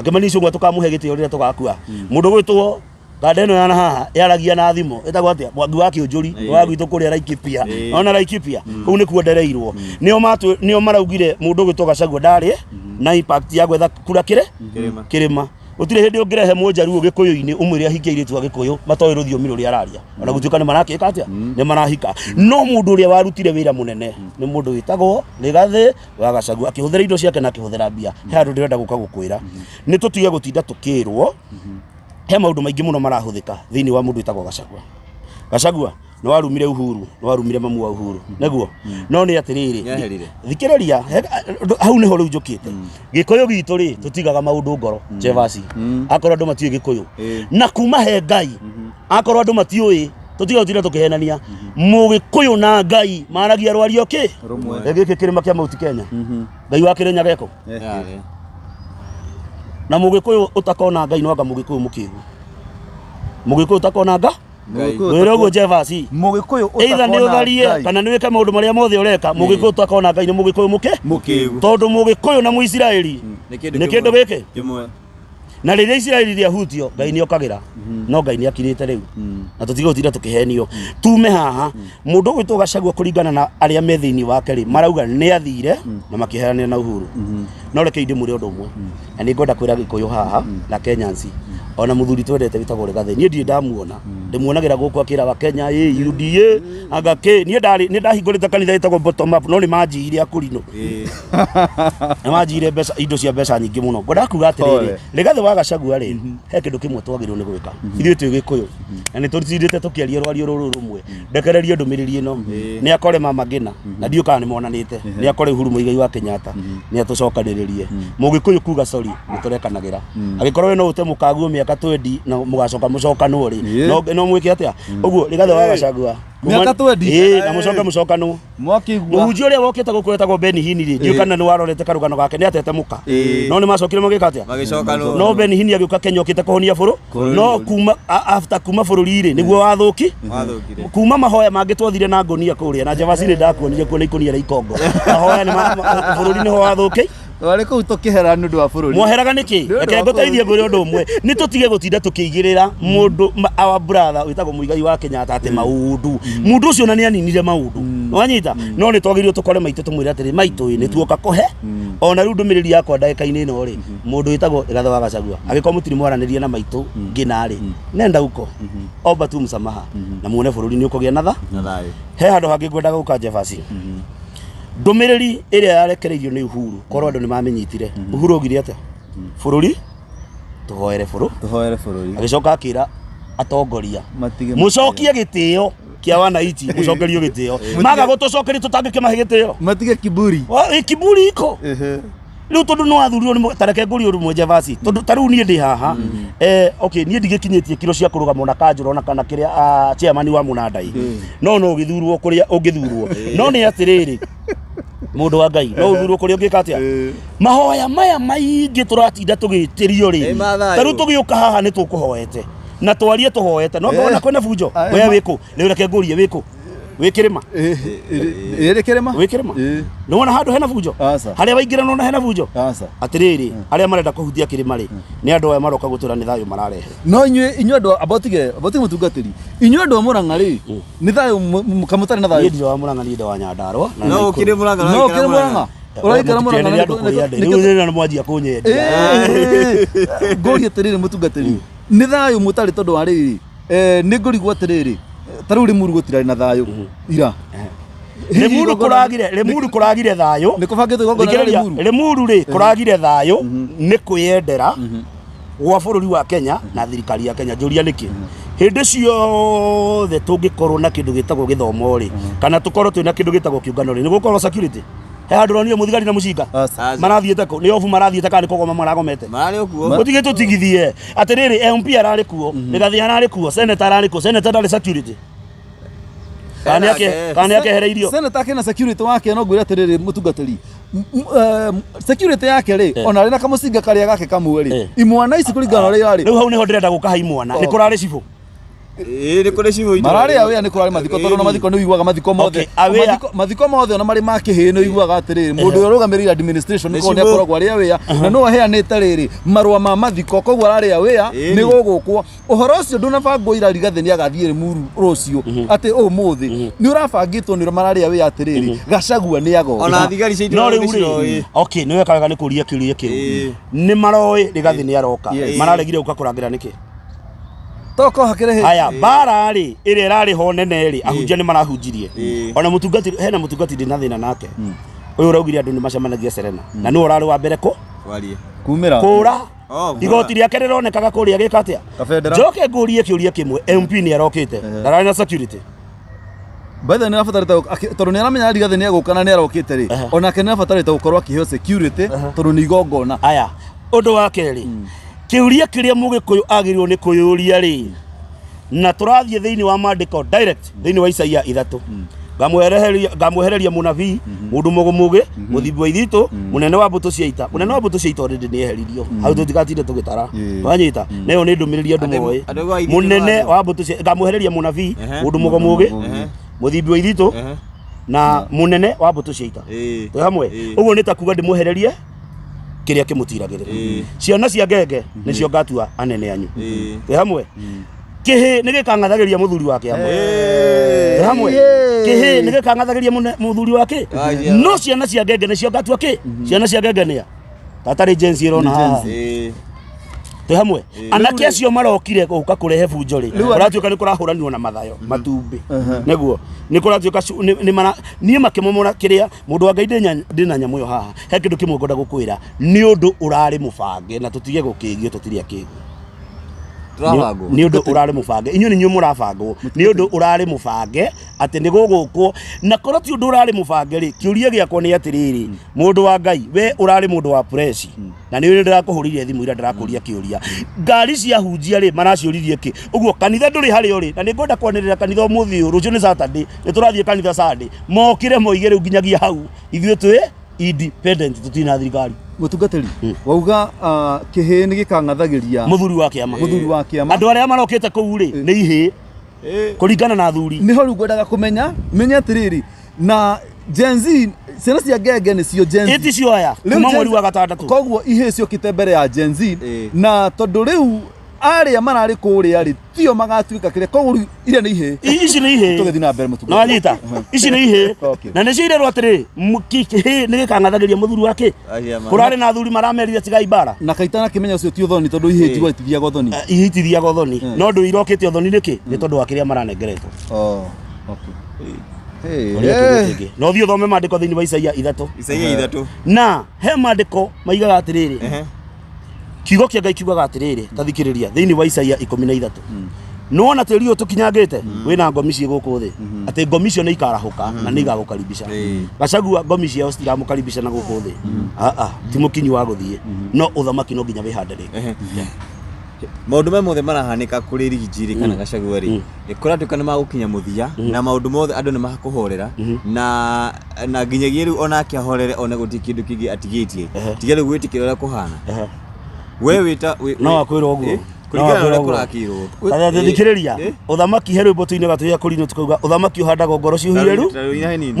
Kimani Ichung'wa tũkamũhe gĩtĩo rĩrĩa tũgakua. Mũndũ gwĩtwo kanda ĩno ya haha yaragia na thimũ ĩtagwo atĩa, Mwangi wa Kĩũnjũri wa gwitũ kũrĩa Laikipia. Ona Laikipia kũu nĩkuo ndereirwo. Nĩo maraugire mũndũ gwĩtwo Gachagua ndarĩ na impact ya gwetha kura kĩrĩ kĩrĩma. Gũtirĩ hĩndĩ ũngĩrehe mũnjaruo gĩkũyũ-inĩ ũmwĩre ahikie airĩtu a gĩkũyũ matoĩ rũthiomi rũrĩa araria, ona gũtuĩka nĩ marakĩka atĩa, nĩ marahika. No mũndũ ũrĩa warutire wĩra mũnene nĩ mũndũ wĩtagwo Rigathĩ wa Gachagua, akĩhũthĩra indo ciake na akĩhũthĩra mbia. He handũ ndĩrenda gũka gũkwĩra, nĩ tũtige gũtinda tũkĩrwo. He maũndũ maingĩ mũno marahũthĩka thĩinĩ wa mũndũ wĩtagwo Gachagua. Gachagua nĩ warumire Uhuru, nĩ warumire mamu wa Uhuru, nĩguo? No nĩ atĩrĩrĩ, Nĩaherire. thikĩrĩria, hau nĩho rĩu njũkĩte. Gĩkũyũ gitũ rĩ, tũtigaga maũndũ ngoro, Chevasi. Akorwo andũ matiũĩ Gĩkũyũ na kuma he Ngai, akorwo andũ matiũĩ, tũtiga gũtinda tũkĩhenania. Mũgĩkũyũ na Ngai maragia rwario kĩ Rũmwe. Gĩkĩ kĩrĩma kĩa Mount Kenya, Ngai wa Kĩrĩnyaga eko na mũgĩkũyũ ũtakona Ngai no anga mũgĩkũyũ mũkĩgu, mũgĩkũyũ ũtakona nga mwĩre ũguo Jevasi. Mũgĩkũyũ either nĩ ũtakona ũtharie Ngai. kana nĩ wĩke maũndũ marĩa mothe ũreka, mũgĩkũyũ ũtakona Ngai nĩ mũgĩkũyũ mũkĩ Mũkĩgu. Tondũ mũgĩkũyũ na Mũisiraeli Nĩ nĩ kĩndũ gĩkĩ kĩmwe. Na rĩrĩa Isiraeli rĩahutio, Ngai nĩ okagĩra, no Ngai nĩ akirĩte rĩu, na tũtige gũtinda tũkĩhenio. Tume haha, mũndũ ũgwĩtwo Gachagua, kũringana na arĩa me thĩinĩ wake rĩ, marauga nĩ athire na makĩheranĩra na Uhuru. No reke ndĩmwĩre ũndũ ũmwe, na nĩ ngwenda kwĩra Gĩkũyũ haha na Kenyansi, ona mũthuri twendete wĩtagwo Rigathĩ, niĩ ndirĩ ndamuona, ndĩmuonagĩra gũkũ akĩra wa Kenya ĩ UDA anga kĩ. Niĩ ndarĩ nĩ ndahingũrĩte kanitha ĩtagwo Bottom Up, no nĩ manjiire akũrinũ, nĩ manjiire mbeca, indo cia mbeca nyingĩ mũno. Ngwendaga kuga atĩrĩrĩ, Pole. Rigathĩ wa Gachagua rĩ, he kĩndũ kĩmwe twagĩrĩirwo nĩ gwĩka ithuĩ twĩ Gĩkũyũ, na nĩ tũtindĩte tũkĩaria rwario rũrũ rũmwe. Ndekererie ndũmĩrĩri ĩno, nĩ akore Mama Ngina, na ndiũ kana nĩ monanĩte, nĩ akore Uhuru Muigai wa Kenyatta, nĩ atũcokanĩrĩrie. Mũgĩkũyũ kuga sorry nĩ tũrekanagĩra. Angĩkorwo we no ũte mũkaguo mĩaka 20 na mũgacoka mũcokanwo rĩ, no mwĩke atĩa ũguo? Rigathĩ wa Gachagua Mĩaka 20? Ĩĩ, na mũcoke mũcokanwo. Mwakĩigua. Mũhunjia ũrĩa wokĩte gũkũ wetagwo Benny Hinn rĩ, ndiũĩ kana nĩ warorete karũgano gake, nĩ atete mũka, no nĩ macokire magĩka atĩa? Magĩcokanwo. No Benny Hinn agĩũka Kenya okĩte kũhonia bũrũ, no kuma after kuma bũrũri rĩ, nĩguo wathũki. Wathũkire. Kuma mahoya mangĩ twathire na ngũnia kũrĩa na Javasini, ndakuonire kuo na ikũnia rĩa ikongo. Mahoya nĩ bũrũri nĩho wathũki. Twarĩ kũu tũkĩhera nĩ ũndũ wa bũrũri. Mwaheraga nĩkĩ? Nĩ ũndũ Reke wa ngũteithie bũrũri. ngwĩre ũndũ ũmwe, nĩ tũtige gũtinda tũkĩigĩrĩra mũndũ our brother wĩtagwo Muigai wa Kenyatta atĩ maũndũ mũndũ ũcio na nĩ aninire maũndũ wanyita. No nĩ twagĩrĩirwo tũkore maitũ tũmwĩre atĩrĩ, maitũ ĩ, nĩ tuoka kũhe ona rĩu ndũmĩrĩri yakwa ndagĩka-inĩ ĩno rĩ, mũndũ wĩtagwo Rigathĩ wa Gachagua, angĩkorwo mũtirĩ mwaranĩria na maitũ ngina rĩ, nenda uko omba tu msamaha na muone bũrũri nĩ ũkũgĩa na tha Na thayũ. He handũ hangĩ ngwendaga gũka, Jebasi. Ndũmĩrĩri ĩrĩa yarekereirio nĩ Uhuru, korwo andũ nĩ mamĩnyitire, Uhuru augire atĩa? Bũrũri tũhoere bũrũ Tũhoere bũrũri. Agĩcoka akĩra atongoria Matige mũcokie gĩtĩo kĩa wananchi, mũcokerio gĩtĩo. Maga gũtũcokeria, tũtangĩkĩmahe gĩtĩo. Matige kiburi. Kiburi iko. Rĩu tondũ nĩ wathurirwo nĩ ta reke ngũrie ũndũ ũmwe, Jevasi, tondũ ta rĩu niĩ ndĩ haha, okay, niĩ ndigĩkinyĩtie kiro cia kũrũgama ona kanjũra ona kana kĩrĩa, chairman wa mũnandai, no ũgĩthurwo kũrĩa ũngĩthurwo. No nĩ atĩrĩrĩ, mũndũ wa Ngai, no ũthurwo kũrĩa ũngĩka atĩa? Mahoya maya maingĩ tũratinda tũgĩtĩrio rĩ, Ĩ, mathayo. ta rĩu tũgĩũka haha nĩ tũkũhoete na twarie tũhoete, no ngona kwĩna bunjo. We wĩkũ rĩu? Reke ngũrie, wĩkũ? Wĩ kĩrĩma? Ĩrĩ kĩrĩma. Wĩ kĩrĩma? Ĩ. Nĩ wona handũ hena bunjo? Aca. Harĩa waingĩra nona hena bunjo? Aca. Atĩrĩrĩ, arĩa marenda kũhutia kĩrĩma rĩ, nĩ andũ aya maroka gũtwĩra nĩ thayũ mararehe. No inyuĩ andũ abotige abotige mũtungatĩri, inyuĩ andũ a Mũrang'a rĩ, nĩ thayũ kamũtarĩ na Niĩ thayũ? ndirĩ wa Mũrang'a, niĩ ndĩ wa Nyandarũa na No Naikuru. ũkĩrĩ Mũrang'a? No ũkĩrĩ Mũrang'a? Ũraikara Mũrang'a? Mũtikĩenderie andũ kũrĩa ndĩ. Rĩu nĩ mwanjia kũnyendia. Ngũria atĩrĩrĩ, mũtungatĩri, nĩ thayũ mũtarĩ tondũ wa rĩrĩ, nĩ ngũrigwo atĩrĩrĩ, Ta rĩu Limuru gũtirarĩ na thayũ ira. Limuru kũragire, Limuru kũragire thayũ. Nĩ kũbangĩtwo igongona rĩa Thikĩrĩria, Limuru? Limuru rĩ kũragire thayũ nĩ kwĩyendera gwa bũrũri wa Kenya na thirikari ya Kenya. Njũria nĩkĩ hĩndĩ ciothe tũngĩkorwo na kĩndũ gĩtagwo gĩthomo rĩ, kana tũkorwo twĩna kĩndũ gĩtagwo kĩũngano rĩ, nĩ gũkorwo security he handũ ronire mũthigari na mũcinga? Aca. Marathiĩte kũ? Nĩ obu marathiĩte kana nĩ kũgoma maragomete? Mararĩ okuo. Ũtige tũtigithie atĩrĩrĩ, MP ararĩ kuo, Rigathi ararĩ kuo, senator ararĩ kuo, senator ndarĩ security kana nĩ kana nĩ akehereirio? Senator akĩna security wake, no ngwĩre atĩrĩrĩ, mũtungatĩri, security yake rĩ, ona arĩ na kamũcinga karĩa gake kamwe rĩ, imwana ici kũringana na ũrĩa irarĩ. Rĩu hau nĩho ndĩrenda gũka ha imwana, nĩ kũrarĩ cibũ. Ĩĩ, nĩ kũrĩ cibũ itũra. Mararĩ awĩa, nĩ kũrarĩ mathiko, tondũ ona mathiko nĩ ũiguaga mathiko mothe. Okay, aware. Mathiko mothe ona marĩ ma kĩhĩ nĩ ũiguaga atĩrĩrĩ, mũndũ ũrĩa ũrũgamĩrĩire administration Nĩ nĩ cibũ. akoragwo arĩ awĩa na no aheanĩte rĩrĩ marũa ma mathiko, koguo ararĩ awĩa nĩ gũgũkwo. Ũhoro ũcio ndũnabangwo ira Rigathĩ nĩ agathiĩ Limuru rũciũ, atĩ ũmũthĩ nĩ ũrabangĩtwo nĩ ũrĩa mararĩ awĩa atĩrĩrĩ, Gachagua nĩ agoka. Ona thigari cia No itũra rĩu nĩ rĩ, ciroĩ. okay, nĩ weka wega nĩ kũria kĩũria kĩu. Nĩ maroĩ Rigathi nĩ aroka? Mararegire gũka kũrangĩra nĩkĩ? Toko hakĩrĩ hĩ. Haya, mbara rĩ ĩrĩa ĩrarĩ ho nene rĩ, ahunjia nĩ marahunjirie. Ona mũtungati, hena mũtungati ndĩ na thĩna nake, ũyũ ũraugire andũ nĩ macemanagia Serena, na nĩwe ũrarĩ wa mbere kũ Warie. Kumĩra. Kũra. Oh, kũra. Igoti rĩake rĩronekaga kũrĩa gĩka atĩa? Kabendera. Njoke ngũrie kĩũria kĩmwe, MP nĩ arokĩte, ndararĩ na security? By the way, nĩ arabatarĩte tondũ nĩ aramenya Rigathĩ nĩ egũka na nĩ arokĩte rĩ, onake nĩ arabatarĩte gũkorwo akĩheo security tondũ nĩ igongona. Aya, ũndũ wa kerĩ, kĩũria kĩrĩa mũgĩkũyũ agĩrĩirwo nĩ kwĩyũria rĩ, na tũrathiĩ thĩinĩ wa maandĩko direct thĩinĩ wa Isaia 3, ngamwehereria mũnabii mũndũ mũgũmũgĩ, mũthimbi wa ithitũ, mũnene wa mbũtũ cia ita. Mũnene wa mbũtũ cia ita already nĩ eheririo hau, tũtigatinde tũgĩtara. Wanyita nayo nĩ ndũmĩrĩri andũ moĩ. Andũ a ithitũ. Mũnene Andũ. wa mbũtũ cia, ngamwehereria mũnabii mũndũ mũgũmũgĩ, mũthimbi wa ithitũ na mũnene wa mbũtũ cia ita. Twĩ hamwe? Ũguo nĩ ta kuga ndĩmwehererie kĩrĩa kĩmũtiragĩrĩra. Ciana cia ngenge nĩcio ngatua anene anyu. Twĩ hamwe? Kĩhĩ nĩ gĩkang'athagĩria mũthuri wa kĩama. Twĩ hamwe? Kĩhĩ nĩ gĩkang'athagĩria mũthuri wa kĩ? No ciana cia ngenge nĩcio ngatua kĩ? Ciana cia ngenge nĩa tatarĩ Gen Z ĩrona haha. Twĩ hamwe? Anake acio marokire gũka kũrehe bunjo rĩ, kũratuĩka nĩ kũrahũranio na mathayo matumbĩ, nĩguo nĩ kũratuĩka nĩ mara niĩ makĩmomora kĩrĩa mũndũ wa Ngai. Ndĩna nyamũ ĩyo haha, he kĩndũ kĩmwe ngwenda gũkwĩra, nĩ ũndũ ũrarĩ mũbange na tũtige gũkĩgio, tũtirĩ akĩgu. Tũrabangwo. Nĩ ũndũ ũrarĩ mũbange, inyuĩ nĩ inyuĩ mũrabangwo, nĩ ũndũ ũrarĩ mũbange atĩ nĩ gũgũkwo, na korwo ti ũndũ ũrarĩ mũbange rĩ, kĩũria gĩakwa nĩ atĩrĩrĩ, mũndũ wa Ngai, we ũrarĩ mũndũ wa press na nĩ ndĩrakũhũrĩire thimũ ira ndĩrakũria kĩũria, ngari cia hunjia rĩ, maraciũririe kĩ? Ũguo kanitha ndũrĩ harĩa ũrĩ, na nĩ ngwenda kwanĩrĩra kanitha ũmũthĩ ũyũ, rũciũ nĩ Saturday, nĩ tũrathiĩ kanitha Sunday, mokĩre moige rĩu nginyagia hau ithuĩ twĩ independent, tũtirĩ na thirikari. Mũtungatĩri, wauga kĩhĩ nĩ gĩkang'athagĩria mũthuri wa kĩama. Mũthuri wa kĩama. Andũ arĩa marokĩte kũu rĩ, nĩ ihĩĩ kũringana na athuri. Nĩho rĩu ngwendaga kũmenya menye atĩrĩrĩ, na Gen Z, ciana cia ngenge nĩcio Gen Z. Ĩti cio aya Rĩu kuma Gen mweri Z- wa gatandatũ. Koguo ihĩĩ ciũkĩte mbere ya Gen Z, na tondũ rĩu arĩa mararĩ kũrĩa rĩ, tio magatuĩka kĩrĩa, koguo rĩu iria nĩ ihĩĩ. Ici nĩ ihĩĩ. Tũgĩthiĩ na mbere, mũtungatĩri. Na wanyita, ici nĩ ihĩĩ. Na nĩcio irerwo atĩrĩ, kĩhĩĩ nĩ gĩkang'athagĩria mũthuri wake. Kũrarĩ na athuri maramerire tigai mbara. Na kaitana kĩmenya ũcio ti ũthoni, tondũ ihĩĩ njigua itithiaga ũthoni. Ihĩĩ itithiaga ũthoni, no ndũ irokĩte ũthoni nĩkĩ? Nĩ tondũ wa kĩrĩa maranengeretwo. Oh, okay. Hey, Ũrĩa kĩũria kĩngĩ, na ũthiĩ ũthome maandĩko thĩinĩ wa Isaia 3. Isaia 3. Na he maandĩko maigaga atĩrĩrĩ, kiugo kĩa Ngai kiugaga atĩrĩrĩ, ta thikĩrĩria thĩinĩ wa Isaia 13, nĩwona tĩri ũyũ tũkinyangĩte wĩna ngomi ciĩ gũkũ thĩ, atĩ ngomi icio nĩ ikarahũka na nĩ igagũkaribisha. Gachagua ngomi ciao citiramũkaribisha na gũkũ thĩ. Ah, ti mũkinyu wa gũthiĩ, no ũthamaki no nginya wĩhande rĩngĩ. Maũndũ maya mothe marahanĩka kũrĩ Rigiji rĩ kana Gachagua rĩ, kũratuĩka nĩ magũkinya mũthia na maũndũ mothe andũ nĩ makũhorera na nginyagia rĩu onake ahorere, one gũtirĩ kĩndũ kĩngĩ atigĩtie tiga rĩu gwĩtĩkĩra ũrĩa kũhana. We wĩta No akwĩra ũguo. Kũringana na ũrĩa No akwĩra ũguo. kũrakirwo. Thikĩrĩria, ũthamaki he rwĩmbo tũinaga tũrĩa kũrinũ tukauga ũthamaki ũhandagwo ngoro ciũhire. Rĩu hanini.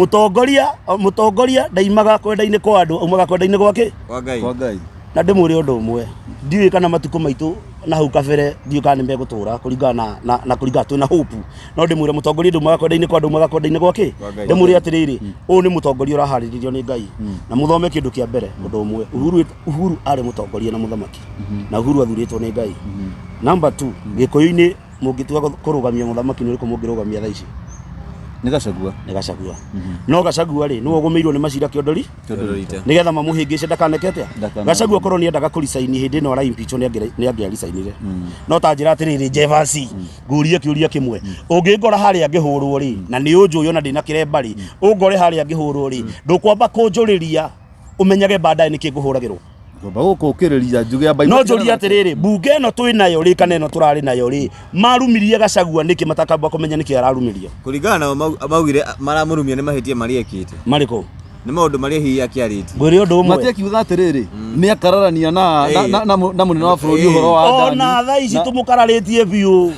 Mũtongoria ndaimaga kwenda-inĩ kwa andũ, aumaga kwenda-inĩ gwake. Kwa Ngai. Kwa Ngai. Na ndĩmwĩre ũndũ ũmwe, ndiũĩ kana matukũ maitũ na hau kabere, ndiũĩ kana nĩ megũtũra kũringana na kũringana twĩna hope, no ndĩmwĩre mũtongoria ndaumaga kwenda-inĩ kwa andũ, aumaga kwenda-inĩ gwake. Kwa Ngai. Ndĩmwĩre atĩrĩrĩ, ũyũ nĩ mũtongoria ũraharĩrĩrio nĩ Ngai, na mũthome kĩndũ kĩa mbere ũndũ ũmwe, Uhuru arĩ mũtongoria na mũthamaki, na Uhuru athurĩtwo nĩ Ngai. Number 2, gĩkũyũ-inĩ Mũngĩtua kũrũgamia mũthamaki nĩ ũrĩkũ mũngĩrũgamia thaa ici? Nĩ Gachagua. Nĩ Gachagua. No Gachagua rĩ, nĩwe ũgũmĩirwo nĩ macira kĩondori Kĩondori-ita. nĩgetha mamũhĩngĩce ndakaneke atĩa. Gachagua korwo nĩendaga kũricaini hĩndĩ ĩno ara impeach nĩ angĩaricainire. No ta njĩra atĩrĩrĩ, Jevasi, ngũrie kĩũria kĩmwe. Ũngĩngora harĩa ngĩhũrwo rĩ, na nĩ ũnjũĩ ona ndĩna kĩremba rĩ, ũngore harĩa ngĩhũrwo rĩ, ndũkwamba kũnjũrĩria ũmenyage baadaye nĩkĩ ngũhũragĩrwo? Ngomba gũkũkĩrĩria njuge amba No njũrie atĩrĩrĩ, mbunge ĩno twĩ nayo rĩ, kana ĩno tũrarĩ nayo rĩ, marumirie Gachagua nĩkĩ matakamba kũmenya nĩkĩ ararumirio? Kũringana nao maugire maramũrumia nĩ mahĩtia marĩa ekĩte. Marĩkũ? Nĩ maũndũ marĩa hihi akĩarĩtie. Ngwĩre ũndũ ũmwe. Matiakiuga atĩrĩrĩ, nĩ akararania na na na na mũnene wa bũrũri ũhoro wa Ona thaa ici tũmũkararĩtie biũ.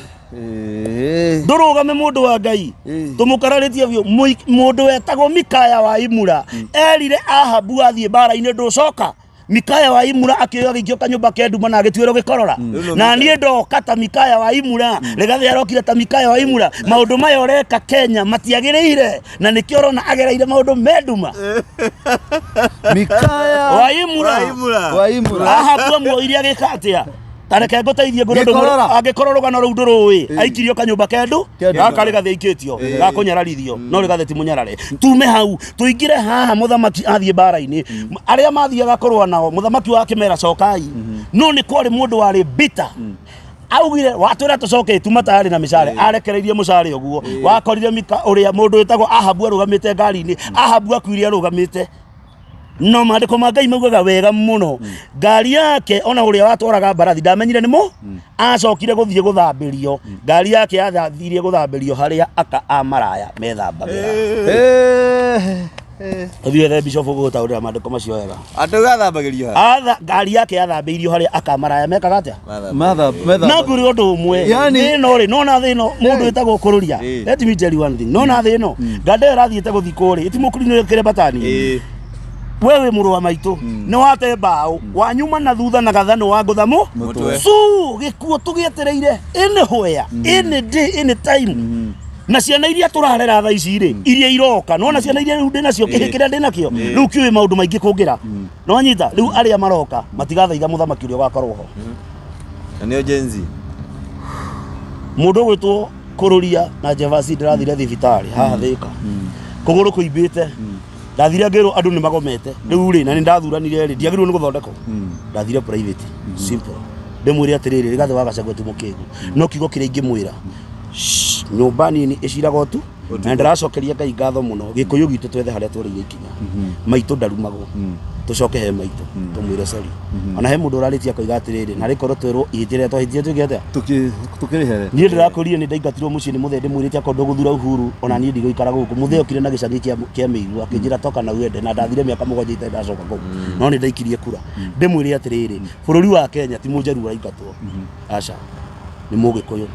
Ndũrũgame mũndũ wa Ngai. Tũmũkararĩtie biũ. Mũndũ wetagwo Mikaya wa Imura erire Ahabu athiĩ mbara-inĩ ndũcoka. Mikaya wa Imura akĩoya agĩikio kanyũmba ke nduma na agĩtuĩrwo gĩkorora. Na niĩ ndoka ta Mikaya wa Imura, Rigathĩ arokire ta Mikaya wa Imura. Maũndũ maya ũreka Kenya matiagĩrĩire, na nĩkĩo ũrona agereire maũndũ me nduma. Mikaya wa Imura. Wa Imura. Wa Imura. Ahabu amuoire agĩka atĩa? Ta reke ngũteithie ngũrĩ ũndũ Gĩkorora. angĩkorwo rũgano rũu ndũrũĩ, aikirio kanyũmba kendu Kendu. gaka Rigathĩ aikĩtio gakũnyararithio, no Rigathĩ ti mũnyarare. Tume hau tũingĩre haha, mũthamaki athiĩ mbara-inĩ, arĩa mathiaga kũrũa nao mũthamaki wa akĩmera cokai, no nĩ kwarĩ mũndũ warĩ bitter, augire watwĩra tũcoke tuma tayarĩ na mĩcare, arekereirie mũcare ũguo wakorire Mika ũrĩa mũndũ wĩtagwo Ahabu arũgamĩte ngari-inĩ. Ahabu akuire arũgamĩte, no maandĩko ma Ngai maugaga wega mũno, ngari yake ona ũrĩa watwaraga mbarathi ndamenyire nĩ mũ acokire gũthiĩ gũthambĩrio. Ngari yake yathiire gũthambĩrio harĩa aka a maraya methambagĩra. Ũthiĩ wethe bishop ũgũgũtaũrĩra maandĩko macio wega. Andũ gathambagĩrio ha? Atha ngari yake yathambĩirio harĩa aka maraya mekaga atĩa? Matha metha. No ngwĩre ũndũ ũmwe, Yani- thĩ ĩno rĩ, nona thĩ ĩno mũndũ wĩtagwo kũrũria. Let me tell you one thing, nona thĩ ĩno nganda ĩyo ĩrathiĩte gũthikwo rĩ, ĩtimũkurinĩre kĩrembatani. We wĩ mũrũ wa maitũ, nĩ wate mbaũ wanyuma na thutha na gathanũ wa ngũtha mũ Mũtwe. su gĩkuũ tũgĩetereire anywhere, any day, any time. Na ciana iria tũrarera thaa ici rĩ, iria iroka, nona ciana iria rĩu ndĩnacio, kĩhĩ kĩrĩa ndĩnakĩo rĩu kĩũĩ maũndũ maingĩ kũngĩra, nĩwanyita? Rĩu arĩa maroka matigathaitha mũthamaki ũrĩa ũgakorwo ho. Na nĩo Gen Z. Mũndũ ũgwĩtwo Kũrũria na Jevasi, ndĩrathire thibitarĩ haha Thĩka, kũgũrũ kũimbĩte, ndathire ngĩrwo andũ nĩ magomete rĩu rĩ, na nĩ ndathuranire rĩ, ndiagĩrĩirwo nĩ gũthondekwo, ndathire private, simple. Ndĩmwĩre atĩrĩrĩ, Rigathĩ wa Gachagua ti mũkĩgu, no kiugo kĩrĩa ingĩmwĩra, shh, nyũmba nini ĩciraga ũtu, na ndĩracokeria Ngai ngatho mũno. Gĩkũyũ gitũ twethe harĩa tũrĩire ikinya, maitũ ndarumagwo, tũcoke he maitũ tũmwĩre sorry. Ona he mũndũ ũrarĩtie akoiga atĩrĩrĩ, narĩ korwo twĩrwo ihĩtia rĩrĩa twahĩtirie twĩke atĩa? Tukĩrĩhere. Niĩ ndĩrakũrire nĩ ndaingatirwo mũciĩ nĩ mũthee, ndĩmwĩrĩte akorwo ndũgũthura Uhuru ona niĩ ndigũikara gũkũ. Mũthee okire na gĩcagi kĩa mĩigua akĩnjĩra toka na uende, na ndathire mĩaka 7 itarĩ ndacoka kũu, no nĩ ndaikirie kura. Ndĩmwĩre atĩrĩrĩ, bũrũri wa Kenya ti mũnjaruo ũraingatwo, aca, nĩ mũgĩkũyũ,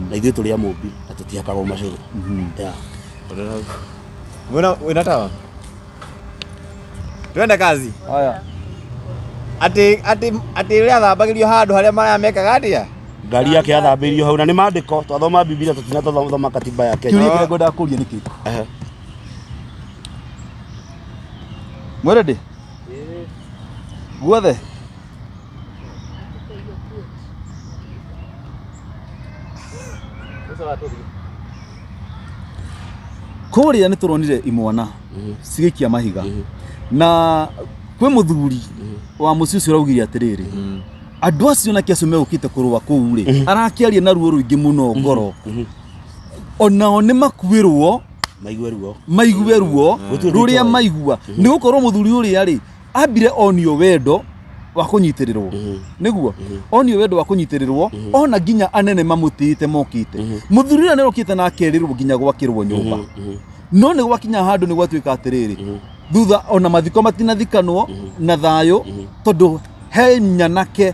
na ithuĩ tũrĩ a mũmbi na tũtihakagwo macũrũ. Yeah. Wĩna wĩna tawa? Twende kazi. Haya. Atĩ atĩ atĩ rĩrĩa athambagĩrio handũ harĩa maraya mekaga atĩa? Ngari yake yathambĩirio hau, na nĩ maandĩko twathoma Bibilia, tũtina twathoma katiba ya Kenya. Kĩũria kĩrĩa ngwendaga kũria nĩ kĩrĩkũ? Ehe. Mwĩrĩ guothe. Kũrĩa nĩ tũronire imwana cigĩikia mahiga, na kwĩ mũthuri wa mũciĩ ũcio ũraugire atĩrĩrĩ, andũ acio nake acio megũkĩte kũrũa kũu rĩ, arakĩaria na ruo rũingĩ mũno ngoro, onao nĩ makuĩrwo maigue ruo, maigue ruo Gũtirĩ rũrĩa ũndũ maigua, nĩ gũkorwo mũthuri ũrĩa rĩ ambire onio wendo wa kũnyitĩrĩrwo, nĩguo onio wendo wa kũnyitĩrĩrwo, ona nginya anene mamũtĩĩte mokĩte. Mũthuri ũrĩa nĩorokĩte na akerĩrwo nginya gwakĩrwo nyũmba, no nĩ gwakinya handũ nĩ gwatuĩka atĩrĩrĩ, thutha ona mathiko matinathikanwo na thayũ, tondũ he nyanake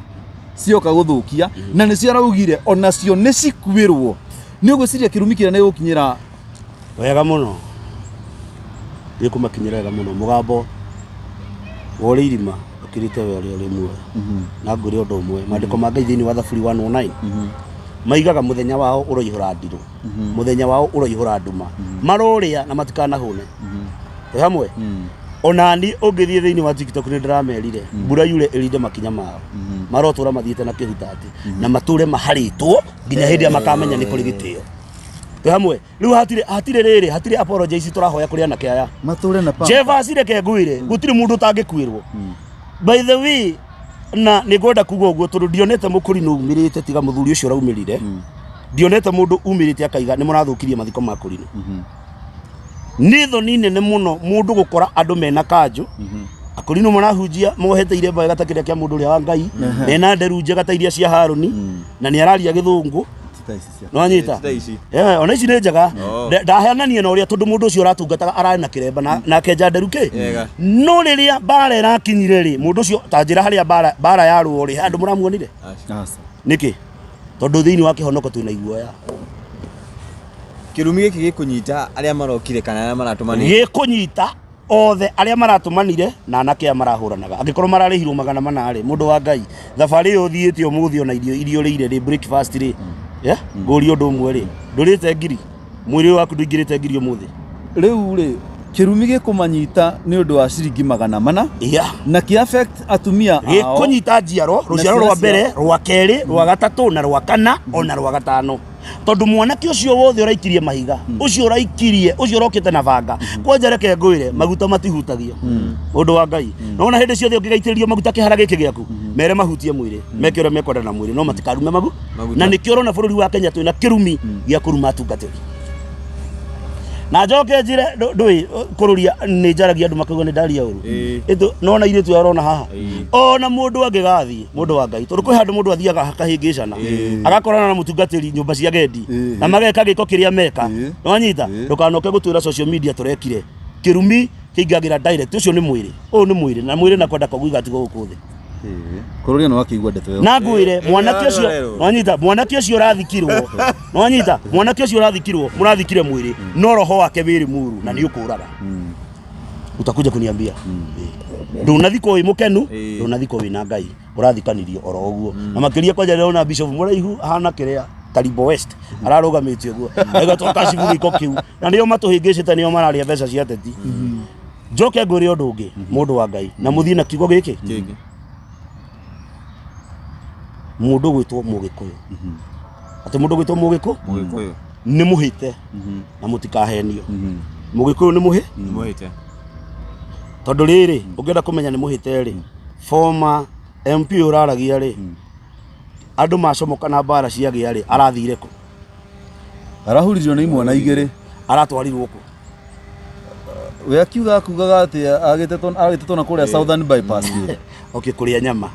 cioka gũthũkia, na nĩcio araugire onacio nĩ cikuĩrwo. Nĩ ũgwĩciria kĩrumi kĩrĩa nĩ gũkinyĩra? Wega mũno, gĩkũmakinyĩra wega mũno. Mũgambo wa ũrĩ irima ũkĩrĩte we ũrĩa ũrĩ muoyo. Na ngwĩre ũndũ ũmwe, maandĩko ma Ngai thĩinĩ wa Thaburi 109 maigaga mũthenya wao ũroihũra ndirũ, mũthenya wao ũroihũra nduma, marorĩa na matikanahũne. Twĩ hamwe? Onani ũngĩthiĩ thĩinĩ wa TikTok nĩ ndĩramerire mbura yure ĩrinde makinya mao, marotũra mathiĩte na kĩhutati na matũre maharĩtwo nginya hĩndĩ ĩrĩa makamenya nĩ kũrĩ gĩtĩo. Twĩ hamwe rĩu, hatirĩ hatirĩ rĩrĩ, hatirĩ apologies tũrahoya kũrĩ anake aya. Matũre na pamper. Jevas, reke ngwĩre, gũtirĩ mũndũ ũtangĩkuĩrwo, by the way, na nĩ ngwenda kuga ũguo tondũ ndionete mũkũrinũ umĩrĩte tiga mũthuri ũcio ũraumĩrire. Ndionete mũndũ umĩrĩte akaiga nĩ mũrathũkirie mathiko ma kũrinũ. Nĩ thoni nene mũno mũndũ gũkora andũ mena kanjũ, akũrinũ marahunjia mohete iremba wega ta kĩrĩa kĩa mũndũ ũrĩa wa Ngai, mena nderu njega ta iria cia Harũni, na nĩ araria gĩthũngũ. Ti ici cia Nĩwanyita? Ti ta ici. Ona ici nĩ njega. Oh. Ndaheanania na ũrĩa tondũ mũndũ ũcio ũratungataga ararĩ na kĩremba na akenja nderu kĩ. Yega. No rĩrĩa mbara ĩrakinyire rĩ, mũndũ ũcio ta njĩra harĩa mbara yarũo rĩ, andũ mũramuonire? Aca. Nĩkĩ? Tondũ thĩinĩ wa kĩhonoko twĩna iguoya. Kĩrumi gĩkĩ gĩkũnyita arĩa marokire kana arĩa maratũmanire? Gĩkũnyita othe arĩa maratũmanire na anake aya marahũranaga. Angĩkorwo mararĩhirwo 400 rĩ, mũndũ wa Ngai, thabarĩ ĩyo ũthiĩte ũmũthĩ, ona irio iria ũrĩire rĩ, breakfast rĩ, yeah? Ngũrie ũndũ ũmwe rĩ, ndũrĩte ngiri? Mwĩrĩ ũyũ waku ndũingĩrĩte ngiri ũmũthĩ? Rĩu rĩ, kĩrumi gĩkũmanyita nĩ ũndũ wa ciringi 400 na kĩ affect atumia ao. Gĩkũnyita njiaro, rũciaro ciana rwa mbere, rwa kerĩ, rwa gatatũ na rwa kana, ona rwa gatano, tondũ mwanake ũcio wothe ũraikirie mahiga, ũcio ũraikirie, ũcio ũrokĩte na banga kwanja, reke ngwĩre, maguta matihutagio, ũndũ wa Ngai. Nona hĩndĩ ciothe ũngĩgaitĩrĩrio maguta kĩhara gĩkĩ gĩaku, mere mahutie mwĩrĩ, meke ũrĩa mekwenda na mwĩrĩ, no matikarume Maguta. Na nĩkĩo ũrona bũrũri wa Kenya twĩna kĩrumi gĩa kũruma atungatĩri. Na njoke njĩre ndũĩ kũrũria nĩ njaragia andũ makauga nĩ ndaria ũru. Ĩtũ nona irĩtu aya ũrona haha, ona mũndũ angĩgathiĩ, mũndũ wa Ngai, tondũ kwĩ handũ mũndũ athiaga akahĩngĩcana, agakorana na mũtungatĩri nyũmba cia gendi na mageka gĩko kĩrĩa meka. Nĩwanyita? Ndũkanoke gũtwĩra social media tũrekire. Kĩrumi kĩingagĩra direct. Ũcio nĩ mwĩrĩ, ũyũ nĩ mwĩrĩ, na mwĩrĩ na kwenda koguo igatigwo gũkũ thĩ. Kũrũria nĩ wakĩigua ndeto ĩyo. Na ngwĩre, mwanake ũcio Rero. nwanyita, mwanake ũcio ũrathikirwo, nwanyita, mwanake ũcio ũrathikirwo, mũrathikire mwĩrĩ, no roho wake wĩrĩ muru na nĩ ũkũraga. Utakuja kuniambia ndũnathikwo wĩ mũkenu. Ndũnathikwo wĩ na Ngai, ũrathikanirio oro ũguo. Na makĩria kwanja ndĩrona bishop mũraihu ahana kĩrĩa Taribo West ararũgamĩtie ũguo aiga twakacibũ gĩko kĩu, na nĩo matũhĩngĩcĩte, nĩo mararĩa mbeca cia ateti. Njoke ngwĩre ũndũ ũngĩ, mũndũ wa Ngai, na mũthiĩ na kiugo gĩkĩ. Kĩngĩ. Mũndũ gwĩtwo mũgĩkũyũ, atĩ mũndũ gwĩtwo mũgĩkũ Mũgĩkũyũ. Nĩ mũhĩte na mũtikahenio, mũgĩkũyũ nĩ mũhĩ. Nĩ mũhĩte. Tondũ rĩrĩ, ũngĩenda kũmenya nĩ mũhĩte rĩ, former MP ũraragia rĩ, andũ macomoka na mbara ciagĩa rĩ, arathire kũ? Arahuririo nĩ imwana igĩrĩ. Aratwarirwo kũ? We akiuga akugaga atĩ agĩtetwo na kũrĩa Southern Bypass. Okay, kũrĩa nyama.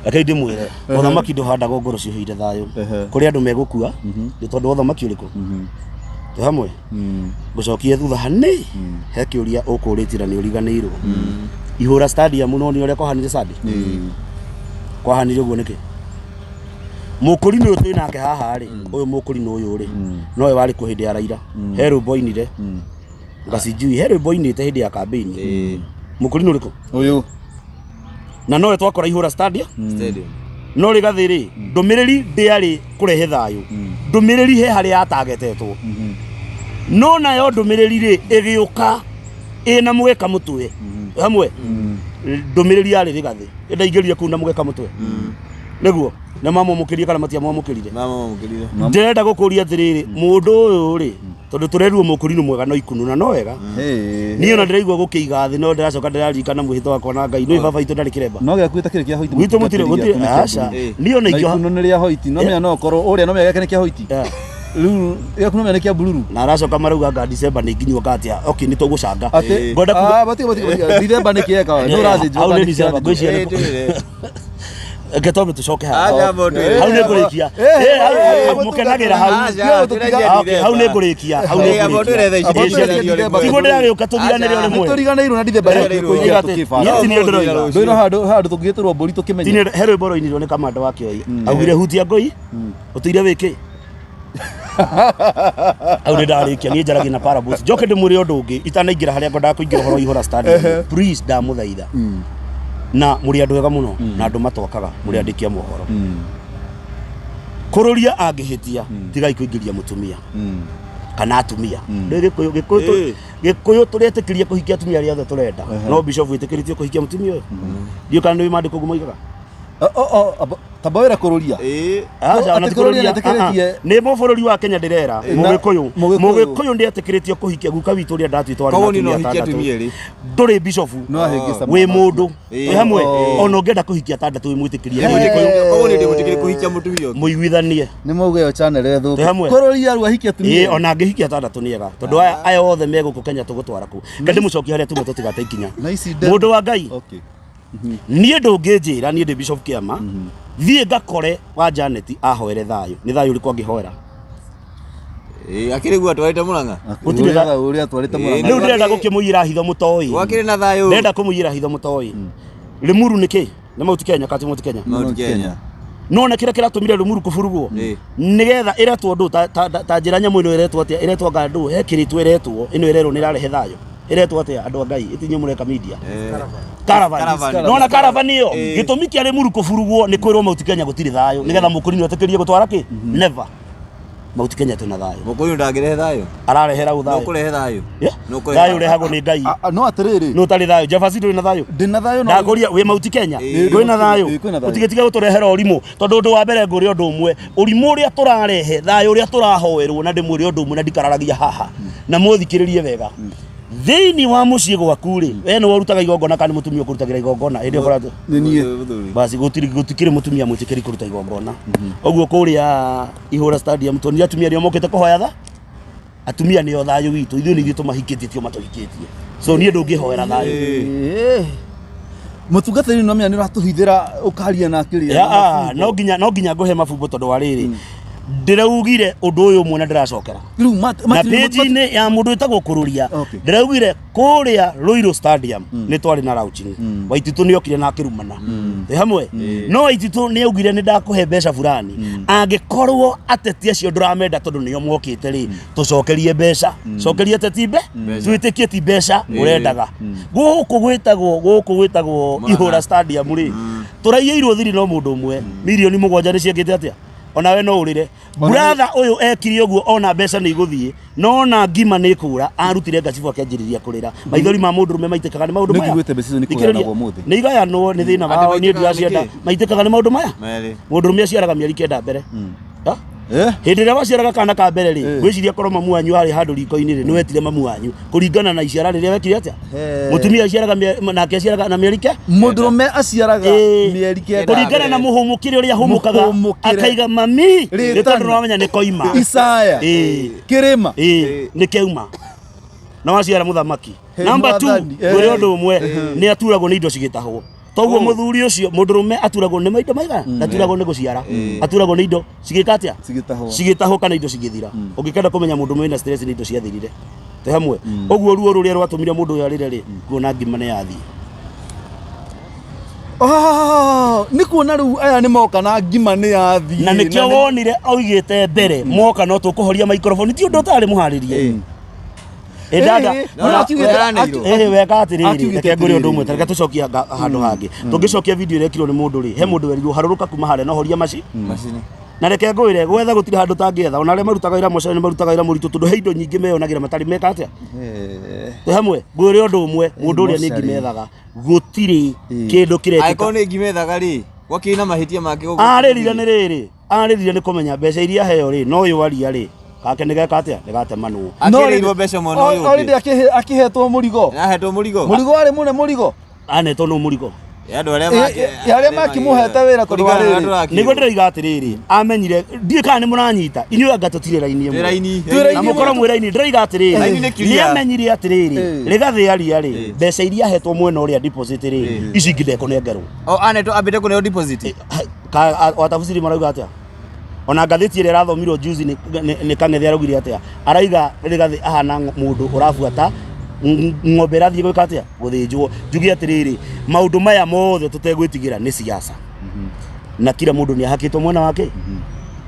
Reke ndĩmwĩre, ũthamaki ndũhandagwo ngoro ciũhĩire thayũ. Kũrĩ andũ megũkua nĩ tondũ wa ũthamaki ũrĩkũ. Twĩ hamwe? Ngũcokie thutha hanĩ he kĩũria ũkũrĩtie na nĩ ũriganĩirwo. Ihũra Stadium, no nĩ ũrĩa kwahanire Sunday, kwahanire ũguo nĩkĩ? Mũkũrinũ ũyũ twĩ nake haha rĩ, ũyũ mũkũrinũ ũyũ rĩ, nowe warĩ kuo hĩndĩ ya Raila. He rwĩmbo ainire ngacijui, he rwĩmbo ainĩte hĩndĩ ya kambĩini. Mũkũrinũ ũrĩkũ? Ũyũ. Na nowe twakora Ihũra Stadium. Stadium. No rĩgathĩ rĩ, ndũmĩrĩri ndĩarĩ kũrehe thayũ, ndũmĩrĩri he harĩa yatagetetwo, no nayo ndũmĩrĩri rĩ ĩgĩũka ĩna mũgeka mũtwe hamwe. Ndũmĩrĩri yarĩ rĩgathĩ ĩndaingĩrire kũu na mũgeka mũtwe nĩguo nĩ mamwamũkĩrie kana matiamwamũkĩrire? Mamamũkĩrire. Ndĩrenda gũkũria atĩrĩrĩ, mũndũ ũyũ rĩ, tondũ tũrerirwo mũkũrinũ mwega no ikunu na no wega. Niĩ ona ndĩraigua gũkĩiga thĩ, no ndĩracoka ndĩraririkana mwĩhĩtwa wakwa na Ngai nĩ baba itũ ndarĩ kĩremba. No gĩaku gĩtakĩrĩ kĩa hoiti. Gwitũ mũtirĩ gũtirĩ, aca. Niĩ ona Na ingĩoha ikuno nĩ rĩa hoiti, no menya no ũkorwo ũrĩa no menya gĩake nĩ kĩa hoiti. Rĩu gĩaku no menya nĩ kĩa bururu. Na aracoka marauga nga December nĩ nginywo ngatia. Okay, nĩ tũgũcanga. Atĩ Ngwenda kuga Ah, batiga batiga batiga. Dithemba nĩ kĩeka. Nĩ ũrathĩnjwo. Hau kana nĩ nĩ December, kĩrathĩnjwo? ngwĩciria Twĩre. Reke twambe tũcoke haha. Aca, mũndũ Hau nĩ ngũrĩkia. Hau mũkenagĩra hau. Aca, tũrĩa Ah, okay, hau nĩ ngũrĩkia, hau nĩ Amba ngũrĩkia. ũtwĩre thaa ici Amba ũtwĩre tũciaranio Dithemba. rĩmwe. Tiguo ndĩragĩũka tũthiranĩre o Aca. rĩmwe. Nĩtũriganĩirwo na Dithemba Ĩĩ, ĩrĩa tũkũingĩra Ti tũkĩbanga. niĩ ndĩroiga. Ndũĩ no handũ handũ tũngĩgĩtĩrwo mbũri tũkĩmenye. He rwĩmbo rũinirwo nĩ kamanda wa Kĩoi, augire hutia ngũi ũtũire wĩkĩ. Hau nĩ ndarĩkia. Niĩ njaragia na parables. Njoke ndĩmwĩre ũndũ ũngĩ itanaingĩra harĩa ngwendaga kũingĩra ũhoro wa Ihũra Stadium. Please, ndamũthaitha, na mũrĩ andũ ega mũno na andũ matwakaga, mũrĩ andĩki a mohoro, kũrũria angĩhĩtia, tigai kũingĩria mũtumia. Kana atumia. Ndũĩ Gĩkũyũ, Gĩkũyũ Gĩkũyũ tũretĩkĩria kũhikia atumia arĩa othe tũrenda. No bishop wĩtĩkĩrĩtio kũhikia mũtumia ũyũ? Ndiũĩ kana nĩ maandĩko ũguo moigaga. Tamba wĩra kũrũria. Aca, ona Atĩ ti kũrũria kũrũria. nĩetĩkĩrĩtie. Ah, ah. Nĩ bũrũri wa Kenya ndĩrera. Mũgĩkũyũ. Mũgĩkũyũ. Mũgĩkũyũ ndĩetĩkĩrĩtio kũhikia guka witũ ũrĩa ndatuĩtwo arĩ Koguo na niĩ no atumia hikie atandatũ. atumia erĩ. Ndũrĩ bishofu. No ahĩngĩca Wĩ mwana mũndũ. Wĩ hamwe. Ona ũngĩenda kũhikia atandatũ wĩ mwĩtĩkĩrie. Koguo niĩ ndĩmwĩtĩkĩrie kũhikia mũtumia ũngĩ. Mũiguithanie. Nĩ mauga ĩyo channel ĩthũke. Twĩ hamwe. Kũrũria rĩu ahikie atumia. Ĩĩ, ona angĩhikia atandatũ nĩ ega tondũ aya othe me gũkũ Kenya tũgũtwara kũ Reke ndĩmũcokie harĩa tuma tũtigate ikinya. Na ici nde- Mũndũ wa Ngai, Okay. niĩ ndũngĩnjĩra niĩ ndĩ Bishop Kĩama thiĩ ngakore wa Janet ahoere thayũ. Nĩ thayũ ũrĩkũ angĩhoera? Akĩrĩ guo atwarĩte Mũrang'a. Gũtirĩ Ũrĩa atwarĩte Mũrang'a. Rĩu ndĩrenda gũkĩmũiyĩra hitho mũtoĩ. Gwakĩrĩ na thayũ. Ndĩrenda kũmũiyĩra hitho mũtoĩ. Limuru nĩ kĩ? Nĩ Mount Kenya kati Mount Kenya. Mount Kenya. No na kĩrĩa kĩratũmire Limuru kũburugwo nĩgetha ĩretwo ndũ ta njĩra nyamũ ĩno ĩretwo atĩa, ĩretwo anga ndũ, he kĩrĩtwo ĩretwo ĩno ĩrerwo nĩ ĩrarehe thayũ, ĩretwo atĩa andũ a Ngai, ĩtinye mũreka media. Caravan. Caravan. Nona caravan ĩyo gĩtũmi kĩa Limuru kũburugwo nĩ kwĩrwo Mount Kenya gũtirĩ thayũ nĩgetha mũkũrinũ etĩkĩrie gũtwara kĩ? Never. Mount Kenya twĩna thayũ. Mũkũyũ ndangĩrehe thayũ. Ararehera ũ No thayũ? kũrehe thayũ. Yeah. No kũrehe Thayũ ũrehagwo nĩ Ngai. No atĩrĩrĩ. Nũ ũtarĩ thayũ? Jabasi ndũrĩ na thayũ? Ndĩna thayũ no. Ndakũria wĩ Mount Kenya kwĩna thayũ? Kwĩna thayũ. Ũtigĩtige gũtũrehera ũrimũ tondũ ũndũ wa mbere ngũrĩ ũndũ ũmwe, ũrimũ ũrĩa tũrarehe, thayũ ũrĩa tũrahoerwo, na ndĩmwĩre ũndũ ũmwe na ndikararagia haha na mũthikĩrĩrie wega. Thĩinĩ wa mũciĩ gwaku rĩ, we nĩwe ũrutaga igongona kana nĩ mũtumia ũkũrutagĩra igongona? Hĩndĩ ĩyo ũkoretwo Nĩ niĩ. Mũthuri. basi gũtikĩrĩ mũtumia mwĩtĩkĩri kũruta igongona. Ũguo kũrĩa Ihũra Stadium tuonire atumia nĩo mokĩte kũhoya tha. Atumia nĩo thayũ witũ, ithuĩ nĩ ithuĩ tũmahikĩtie tio matũhikĩtie. So niĩ ndũngĩhoera thayũ. Mũtungatĩri no menya nĩ ũratũhithĩra ũkaria na kĩrĩa. Ya, ah, no nginya ngũhe mabumbo tondũ wa rĩrĩ ndĩraugire ũndũ ũyũ ũmwe na ndĩracokera Rĩu na page-inĩ ya mũndũ wĩtagwo Kũrũria. Ndĩraugire kũrĩa Ruiru Stadium nĩ twarĩ na launching. Waititũ nĩ okire na akĩrumana. Twĩ hamwe. No Waititũ nĩ augire nĩ ndakũhe mbeca fulani angĩkorwo ateti acio ndũramenda tondũ nĩo mokĩte rĩ, tũcokerie mbeca, cokerie ateti mbe twĩtĩkie ti mbeca ũrendaga. Gũkũ gwĩtagwo Ihũra Stadium rĩ, tũraiyĩirwo thiri no mũndũ ũmwe mirioni 7 nĩ ciekĩte atĩa? Onawe no ũrĩre. Brother ũyũ ekire ũguo ona mbeca nĩ igũthiĩ, no ona ngima nĩ kũra, arutire ngacibũ akĩanjĩrĩria kũrĩra. Maithori ma mũndũrũme maitĩkaga nĩ maũndũ Nĩ maya. njiguĩte mbeca icio nĩ Thikĩrĩria, kũgayanagwo ũmũthĩ. Nĩ igayanwo, nĩ thĩna Atĩ wao, niĩ maitĩkaga ndiracienda. nĩkĩ? Maitĩkaga nĩ maũndũ maya. Merĩ. Mũndũrũme aciaraga mĩeri 9 mbere. Ha? Eh? Hĩndĩ ĩrĩa waciaraga kana ka mbere rĩ, Eh. ngwĩciria korwo mamu wanyu arĩ handũ riko-inĩ rĩ, nĩ wetire mamu wanyu kũringana na iciara rĩrĩa wekire atĩa? He. Mũtumia aciaraga nake aciaraga na mĩeri ke? Mũndũrũme aciaraga mĩeri 9. Kũringana na mũhũmũkĩre ũrĩa ahũmũkaga, Mũhũmũkĩre. akaiga mami nĩ Rĩtana. tondũ nĩwamenya nĩ koima. Isaya. Kĩrĩma. Ĩĩ, nĩ keuma na waciara mũthamaki. He, Number 2, mwathani. ngwĩre ũndũ ũmwe, nĩ aturagwo nĩ indo cigĩtahwo. Toguo mũthuri ũcio mũndũrũme aturagwo nĩ maindo maigana? Ndaturagwo nĩ gũciara, aturagwo nĩ indo cigĩka atĩa? Cigĩtahwo. Cigĩtahwo kana indo cigĩthira. Ũngĩkenda kũmenya mũndũ wĩna stress nĩ indo ciathirire. Twĩ hamwe. Ũguo ruo rũrĩa rwatũmire mũndũ ũyũ arĩre rĩ, kuona ngima nĩ yathiĩ. Oh, nĩ kuona rĩu aya nĩ moka na ngima nĩ yathiĩ. Na nĩkĩo wonire oigĩte mbere moka no tũkũhoria microphone, ti ũndũ ũtarĩ mũharĩrie. Ĩ dada, No, akiugĩte- ĩhĩ weka atĩrĩrĩ, akiugĩte reke ngũre ũndũ atĩrĩrĩ. ũmwe, ta reke tũcokie handũ hangĩ. Tũngĩcokia video ĩrĩa ĩkirwo nĩ mũndũ rĩ, he mũndũ werirwo harũrũka kuma harĩa na ũhorie maci. Macini. Na reke ngwĩre, gwetha gũtirĩ handũ ũtangĩetha. Ona arĩa marutaga wĩra mocarĩ nĩ marutaga wĩra mũritũ tondũ he indo nyingĩ meyonagĩra matarĩ meka atĩa? Twĩ hamwe. Ngwĩre ũndũ ũmwe, mũndũ ũrĩa nĩ mocarĩ. ngima ethaga. Gũtirĩ kĩndũ kĩrekĩka. Angĩkorwo nĩ ngima ethaga rĩ, gwakĩrĩ na mahĩtia mangĩ gũkũ. Arĩrire nĩ rĩrĩ, arĩrire nĩ kũmenya mbeca iria aheo rĩ, no ũyũ aria rĩ, kake nĩ geka atĩa? Nĩ gatemanwo. Akĩrĩirwo mbeca mwena ũyũ ũngĩ. Already akĩhetwo mũrigo. Ahetwo mũrigo. Mũrigo warĩ mũne mũrigo. Anetwo nũ mũrigo? Ya andũ arĩa Arĩa makĩmũhete wĩra tondũ wa Kũringana na rĩrĩ. ũrĩa tũrakĩrwo. Nĩguo ndĩroiga atĩrĩrĩ, amenyire ndiũĩ kana nĩ mũranyita inyuĩ anga tũtirĩ raini Twĩ ĩmwe. raini. Twĩ raini Na mũkorwo mwĩ raini, ndĩroiga atĩrĩrĩ, Raini nĩ nĩ clear. amenyire atĩrĩrĩ, Rĩgathĩ aria rĩ, mbeca iria ahetwo mwena ũrĩa deposit rĩ, ici ingĩ ndekũnengerwo. O anetwo ambĩte kũneo deposit. Watafsiri marauga atĩa? Ona ngathĩti ĩrĩa ĩrathomirwo juzi nĩ Kang'ethe araugire atĩa? Araiga Rĩgathĩ ahana mũndũ ũrabuata ng'ombe ĩrathiĩ gwĩka atĩa? Gũthĩnjwo. Njuge atĩrĩrĩ, maũndũ maya mothe tũtegwĩtigĩra nĩ siasa. Na kila mũndũ nĩ ahakĩtwo mwena wake.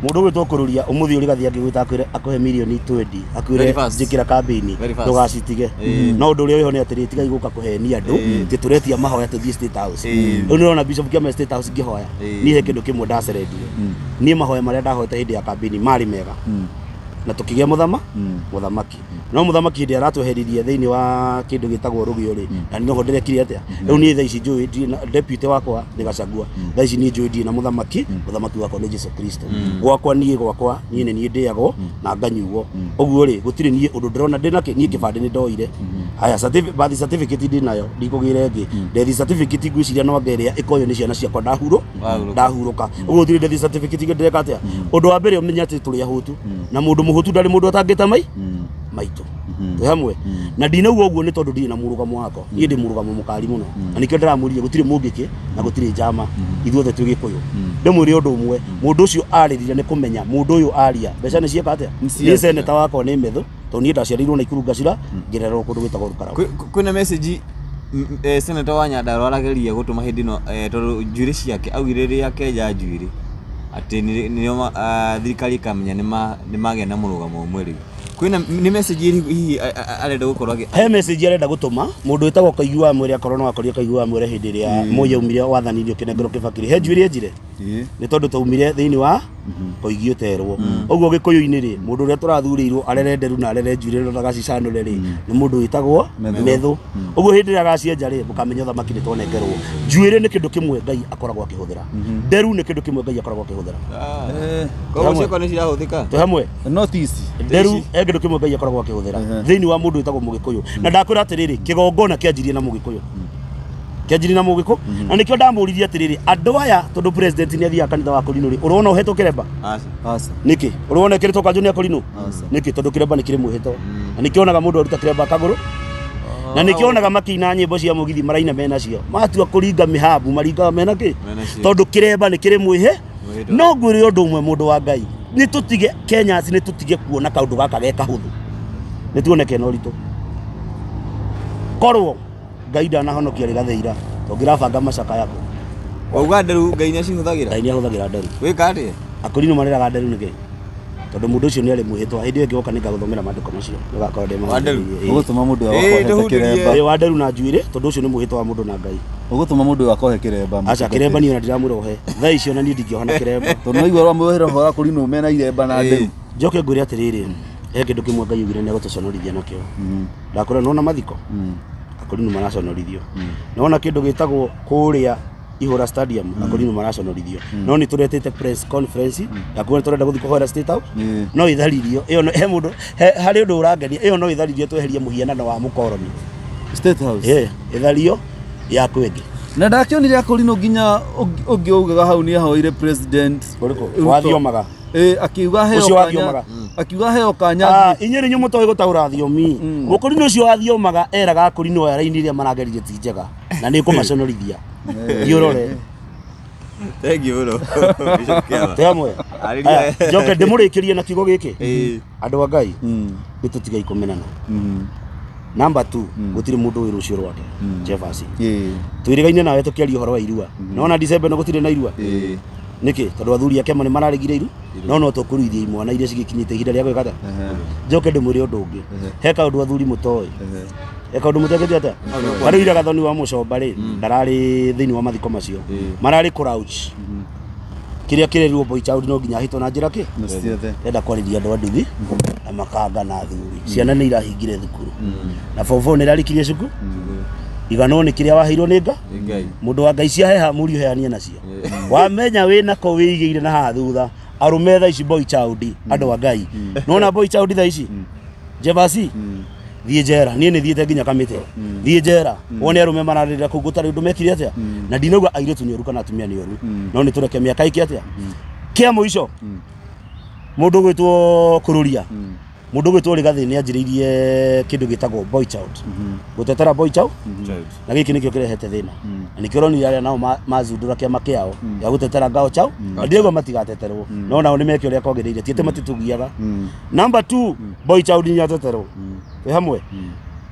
Mũndũ ũgwĩtwo Kũrũria ũmũthĩ ũrĩ Gathĩ angĩgwĩta akwĩre akũhe mirioni 20 akwĩre Very fast. njĩkĩra kambĩini Very fast. ndũgacitige. No ũndũ ũrĩa wĩho nĩ atĩrĩrĩ, tigai gũka kũhenia andũ atĩ tũretia mahoya tũthiĩ State House. Rĩu nĩũrona Bishop Kĩama State House ngĩhoya. Niĩ he kĩndũ kĩmwe ndacerendire. Niĩ mahoya marĩa ndahoete hĩndĩ ya kambĩini marĩ mega. Na tũkĩgĩa mũthamaki. No mũthamaki hĩndĩ aratweheririe thĩinĩ wa kĩndũ gĩtagwo rũgĩo rĩ, na noho ndĩrekire atĩa? Rĩu niĩ thaa ici njũĩ ndirĩ na deputy wakwa nĩ Gachagua. Thaa ici niĩ njũĩ ndirĩ na mũthamaki, mũthamaki wakwa nĩ Jesu Kristo. Gwakwa niĩ nĩ niĩ ndĩagwo na nganyuo. Ũguo rĩ, gũtirĩ niĩ ũndũ ndĩrona ndĩ nakĩ. Niĩ kĩbandĩ nĩ ndoire. Haya, birth certificate ndĩ nayo, ndikũgĩra ĩngĩ. Death certificate ngwĩciria no anga ĩrĩa ĩkoywo nĩ ciana ciakwa Wahurũka. Ndahurũka. Ũguo gũtirĩ death certificate ingĩ ndĩreka atĩa. Ũndũ wa mbere ũmenye atĩ tũrĩ ahũtu, na mũndũ mũhũtu ndarĩ mũndũ atangĩta mai maitũ. Twĩ hamwe na ndinauga ũguo nĩ tondũ ndirĩ na mũrũgamo wakwa. Niĩ ndĩ mũrũgamo mũkari mũno, na nĩkĩo ndĩramwĩrire gũtirĩ mũngĩkĩ na gũtirĩ njama, ithuothe twĩ Gĩkũyũ. Ndĩmwĩre ũndũ ũmwe, mũndũ ũcio arĩrire nĩ kũmenya mũndũ ũyũ aria mbeca nĩ cieka atĩa. Niĩ seneta wakwa nĩ Methu, tondũ niĩ ndaciarĩirwo Naikuru ngacira ngĩrererwo kũndũ gwĩtagwo Rukarau. Kwĩna message senator wa Nyandarua arageria gũtũma hĩndĩ ĩno, tondũ njuĩrĩ ciake augire rĩrĩa akenja njuĩrĩ atĩ nĩrĩo thirikari ĩkamenya nĩ magĩa na mũrũgamo ũmwe. Rĩu kwĩna nĩ message ĩrĩkũ hihi arenda gũkorwo agĩ He message arenda gũtũma mũndũ wĩtagwo Koigi wa Mwere, akorwo no akorie Koigi wa Mwere hĩndĩ ĩrĩa Moi aumire wathani-inĩ ũkĩnengerwo Kĩbakĩ he njuĩrĩ enjire, nĩ tondũ twaumire thĩinĩ wa Koigi ũterwo ũguo. Gĩkũyũ-inĩ rĩ, mũndũ ũrĩa tũrathurĩirwo arere nderu na arere njuĩrĩ na ndagacicanũre rĩ, nĩ mũndũ wĩtagwo Methu. Ũguo hĩndĩ ĩrĩa agacienja rĩ, mũkamenya ũthamaki nĩ twanengerwo. Njuĩrĩ nĩ kĩndũ kĩmwe Ngai akoragwo akĩhũthĩra, nderu nĩ kĩndũ kĩmwe Ngai akoragwo akĩhũthĩra. Koguo ciakwa nĩ cirahũthĩka. Twĩ hamwe? No ti ici. Nderu he kĩndũ kĩmwe Ngai akoragwo akĩhũthĩra thĩinĩ wa mũndũ wĩtagwo Mũgĩkũyũ. Na ndakwĩra atĩrĩrĩ, kĩgongona kĩanjirie na Mũgĩkũyũ, kĩanjirie na Mũgĩkũ, na nĩkĩo ndamũririe atĩrĩrĩ, andũ aya, tondũ president nĩ athiaga kanitha wa Korinũ rĩ, ũrona ũhetwo kĩremba? Aca. Aca. Nĩkĩ ũrona ĩkĩrĩtwo kanjũ nĩ akorinũ? Aca. Nĩkĩ? Tondũ kĩremba nĩ kĩrĩ mwĩhĩto, na nĩkĩo onaga mũndũ aruta kĩremba kagũrũ, na nĩkĩo onaga makĩina nyĩmbo cia mũgithi maraina menacio, matua kũringa mĩhambu maringaga mena kĩ? Menacio. Tondũ kĩremba nĩ kĩrĩ mwĩhĩ. Mwĩhĩtwa. No ngwĩre ũndũ ũmwe, mũndũ wa Ngai, nĩ tũtige Kenyans, nĩ tũtige kuona kaũndũ gaka ge kahũthũ, nĩ tuone kena ũritũ. Korwo Ngai ndanahonokia rĩgathĩira, tũngĩrabanga macakaya kũ? Wauga nderu Ngai nĩ acihũthagĩra? Ngai nĩ ahũthagĩra nderu. Gwĩka atĩa? Akorino mareraga nderu nĩkĩ? Tondũ mũndũ ũcio nĩ arĩ mwĩhĩtwa. Hĩndĩ ĩyo ĩngĩ woka nĩ ngagũthomera maandĩko macio, ũgakorwo ndĩ Wa nderu? Ũgũtũma mũndũ ũyũ Ĩĩ, akohete ndũhunjĩrie. kĩremba. Ĩĩ, wa nderu na njuĩrĩ, tondũ ũcio nĩ mwĩhĩtwa wa mũndũ na Ngai. Ũgũtũma mũndũ ũyũ akohe kĩremba. Aca, kĩremba niĩ ona ndiramwĩra ohe thaa icio, na niĩ ndingĩoha na kĩremba. Tondũ no igua rwamwĩra ũhoro wa kũrinwo mena iremba na nderu. Njoke ngwĩre atĩrĩrĩ, he kĩndũ kĩmwe Ngai augire nĩ egũtũconorithia nakĩo. Ndakwĩra nona mathiko akorino maraconorithio, nona kĩndũ gĩtagwo kũrĩa Ihũra Stadium akorino maraconorithio, no nĩ tũretĩte press conference ya kuga nĩ tũrenda gũthiĩ kũhoera State House. No ĩtharirio ĩyo he mũndũ harĩ ũndũ ũrangenia, ĩyo no ĩtharirio tweherie mũhianano wa mũkoroni. State House. Ĩ, ĩthario ya kwĩngĩ. Na ndakĩonire akorino nginya ũngĩ augaga hau nĩ ahoire president. Ũrĩkũ? Ruto. Wathiomaga. Ĩ, akiuga heo Ũcio kanya. wathiomaga. Akiuga heo kanya. Ah, inyuĩ nĩ inyuĩ mũtoĩ gũtaũra thiomi. Mũkũrinũ ũcio wathiomaga eraga akũrinũ aya raini ĩrĩa marageririe ti njega na nĩ kũmaconorithia. Thiĩ ũrore. Thank you mũno, Bishop Kĩama. Twĩ hamwe? Arĩria. Aya, njoke ndĩmũrĩkĩrie na kiugo gĩkĩ. Andũ a Ngai, nĩ tũtigai kũmenana. Number 2, gũtirĩ mũndũ wĩ rũciũ rwake. Jefferson, twĩrĩgaine nawe tũkĩaria ũhoro wa irua. Nona December ĩno gũtirĩ na irua. Nĩkĩ? Tondũ athuri a kĩama nĩ mararegire iru, no tũkũruithia imwana iria cigĩkinyĩte ihinda rĩa gwĩka atĩa. Njoke ndĩmwĩre ũndũ ũngĩ, he kaũndũ athuri mũtoĩ, he kaũndũ mũtekĩte atĩa. Tarĩu ira Gathoni wa Mũcomba rĩ, ndararĩ thĩinĩ wa mathiko macio, mararĩ kũrauch kĩrĩa kĩrerirwo boy child no nginya ahĩtwo na njĩra kĩ. Ciothe. Ndĩrenda kwarĩria andũ a nduthi na makanga na athuri. Ciana nĩ irahingire thukuru na form 4 nĩ irarikirie cukuru. Iganwo nĩ kĩrĩa waheirwo nĩ nga Nĩ Ngai. Mũndũ wa Ngai, ciaheha mũriũ heanie nacio, wamenya wĩ nako wĩigĩire na haha thutha. Arũme thaa ici, boy child, andũ a Ngai, nona boy child thaa ici, Jevasi, thiĩ njera. Niĩ nĩ thiĩte nginya kamĩtĩ. Thiĩ njera wone arũme mararĩrĩra kũu gũtarĩ ũndũ mekire atĩa. Na ndinauga airĩtu nĩ oru kana atumia nĩ oru, no nĩ tũreke mĩaka ĩke atĩa. Kĩa mũico, mũndũ gwĩtwo kũrũria, mũndũ gwĩtwo Rĩgathĩ nĩ anjĩrĩirie kĩndũ gĩtagwo boy child, gũtetera boy child. Child. Na gĩkĩ nĩkĩo kĩrehete thĩna, na nĩkĩo ũronire arĩa nao mazundũra kĩama kĩao gĩa gũtetera ngao chao, na ndirauga matigateterwo, no nao nĩ meke ũrĩa kwagĩrĩire, ti atĩ matitũgiaga. Number 2, boy child nĩ ateterwo. Twĩ hamwe?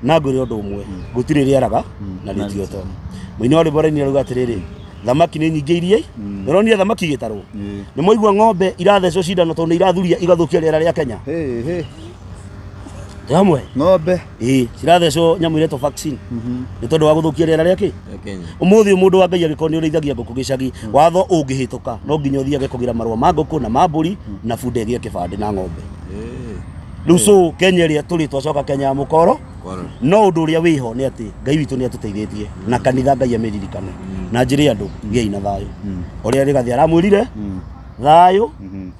Na ngwĩre ũndũ ũmwe, gũtirĩ rĩaraga na rĩtioto. Mũini wa rwĩmbo raini arauga atĩrĩrĩ, thamaki nĩ nyingĩ iria. Ũronire thamaki igĩtarwo? Nĩ mwaigua ng'ombe irathecwo cindano tondũ nĩ irathuria igathũkia rĩera rĩa Kenya? Hey, hey. Twĩ hamwe? Ng'ombe. Ĩĩ, cirathecwo nyamũ iretwo vaccine nĩ tondũ wa gũthũkia rĩera rĩa kĩ. Ya Kenya. Ũmũthĩ ũyũ, mũndũ wa Ngai, angĩkorwo nĩ ũrĩithagia ngũkũ gĩcagi, watho ũngĩhĩtũka no nginya ũthiage kũgĩra marũa ma ngũkũ na ma mbũri na bunda ĩgĩe kĩbandĩ na ng'ombe. Rĩu so Kenya ĩrĩa tũrĩ twacoka Kenya ya mũkoro. No ũndũ ũrĩa wĩho nĩ atĩ Ngai witũ nĩ atũteithĩtie na kanitha Ngai amĩririkane na njĩre andũ gĩai na thayũ ũrĩa Rigathĩ aramwĩrire thayũ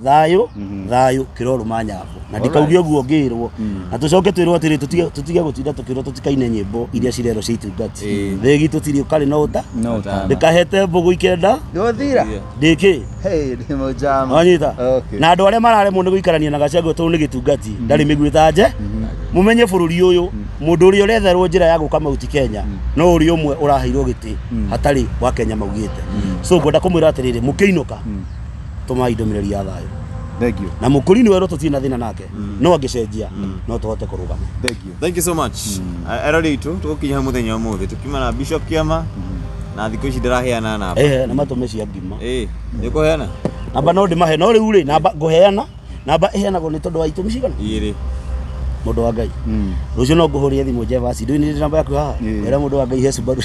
thayũ thayũ kĩrorũma nyambo na ndikauge ũguo ngĩrwo na tũcoke twĩrwo atĩrĩ tũtige gũtinda tũkĩrwo tũtikaine nyĩmbo iria cirerwo cia itungati thĩ gitũ tirĩ ũkarĩ no ũta No ũtana. ndĩkahete mbũgũ ikenda Ndũthira. ndĩkĩ Hey, ndĩ mũjama. wanyita Okay. na andũ arĩa mararemwo nĩ gũikarania na Gachagua tondũ nĩ gĩtungati ndarĩ mĩguĩ ta nje mũmenye bũrũri ũyũ mũndũ ũrĩa ũretherwo njĩra ya gũka Mount Kenya no ũrĩa ũmwe ũraheirwo gĩtĩ hatarĩ wa Kenya maugĩte. So ngwenda kũmwĩra atĩrĩrĩ, mũkĩinũka tũmai ndũmĩrĩri ya thayũ. Thank you. Na mũkũri nĩ werwo tũtirĩ na thĩna nake, no angĩcenjia no tũhote kũrũgama. Thank you. Thank you so much. Erori itũ tũgũkinya hau mũthenya wa ũmũthĩ tũkiuma na Bishop Kĩama na thikũ ici ndĩraheana namba. Eh, na matũme cia ngima. Ĩĩ, nĩ ũkũheana? Namba no ndĩmahe, no rĩu rĩ, namba ngũheana, namba ĩheanagwo nĩ tondũ wa itũmi cigana? Igĩrĩ. Mũndũ wa Ngai, rũciũ no ngũhũrĩre thimũ Jevasi, ndũĩ nĩ namba yaku haha? Ĩĩ. Wĩra mũndũ wa Ngai he Subaru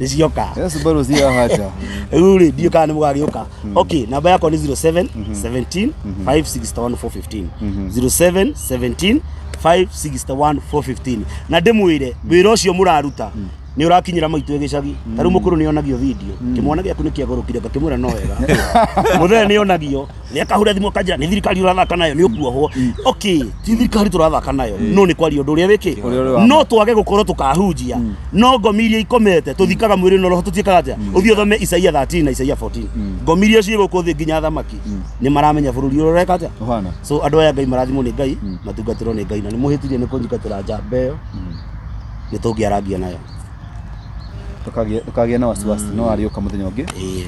nĩ cioka. Yes, Subaru si haja. Rĩu rĩ, ndiũĩ kana nĩ mũgagĩũka. Okay, namba yakwa nĩ 07 17 561 415, 07 17 561 415. Na ndĩmwĩre wĩra ũcio mũraruta nĩ ũrakinyĩra maitũ gĩcagi. Ta rĩu mũkũrũ nĩ onagio video, kĩmwana gĩaku nĩ kĩagũrũkire, ngakĩmwĩra no wega. Mũthee nĩ onagio, nĩ akahũra thimũ akanjĩra nĩ thirikari ũrathaka nayo, nĩ ũkuohwo. Okay, ti thirikari tũrathaka nayo, no nĩ kwaria ũndũ ũrĩa wĩkĩ. Ũrĩa ũrĩ wa ma. No twage gũkorwo tũkahunjia, no ngomi iria ikomete tũthikaga mwĩrĩ na roho tũtiĩkaga atĩa? Ũthiĩ ũthome Isaia 13 na Isaia 14, ngomi iria ciĩ gũkũ thĩ nginya athamaki nĩ maramenya bũrũri ũrĩa ũreka atĩa. Ũhana. So andũ aya Ngai marathimwo nĩ Ngai, matungatĩrwo nĩ Ngai, na nĩ mũhĩtirie nĩ kũnyingatĩra njamba ĩyo, nĩ tũngĩarangia nayo. Ndũkagĩe na wasiwasi, no arĩũka mũthenya ũngĩ. Ĩĩ.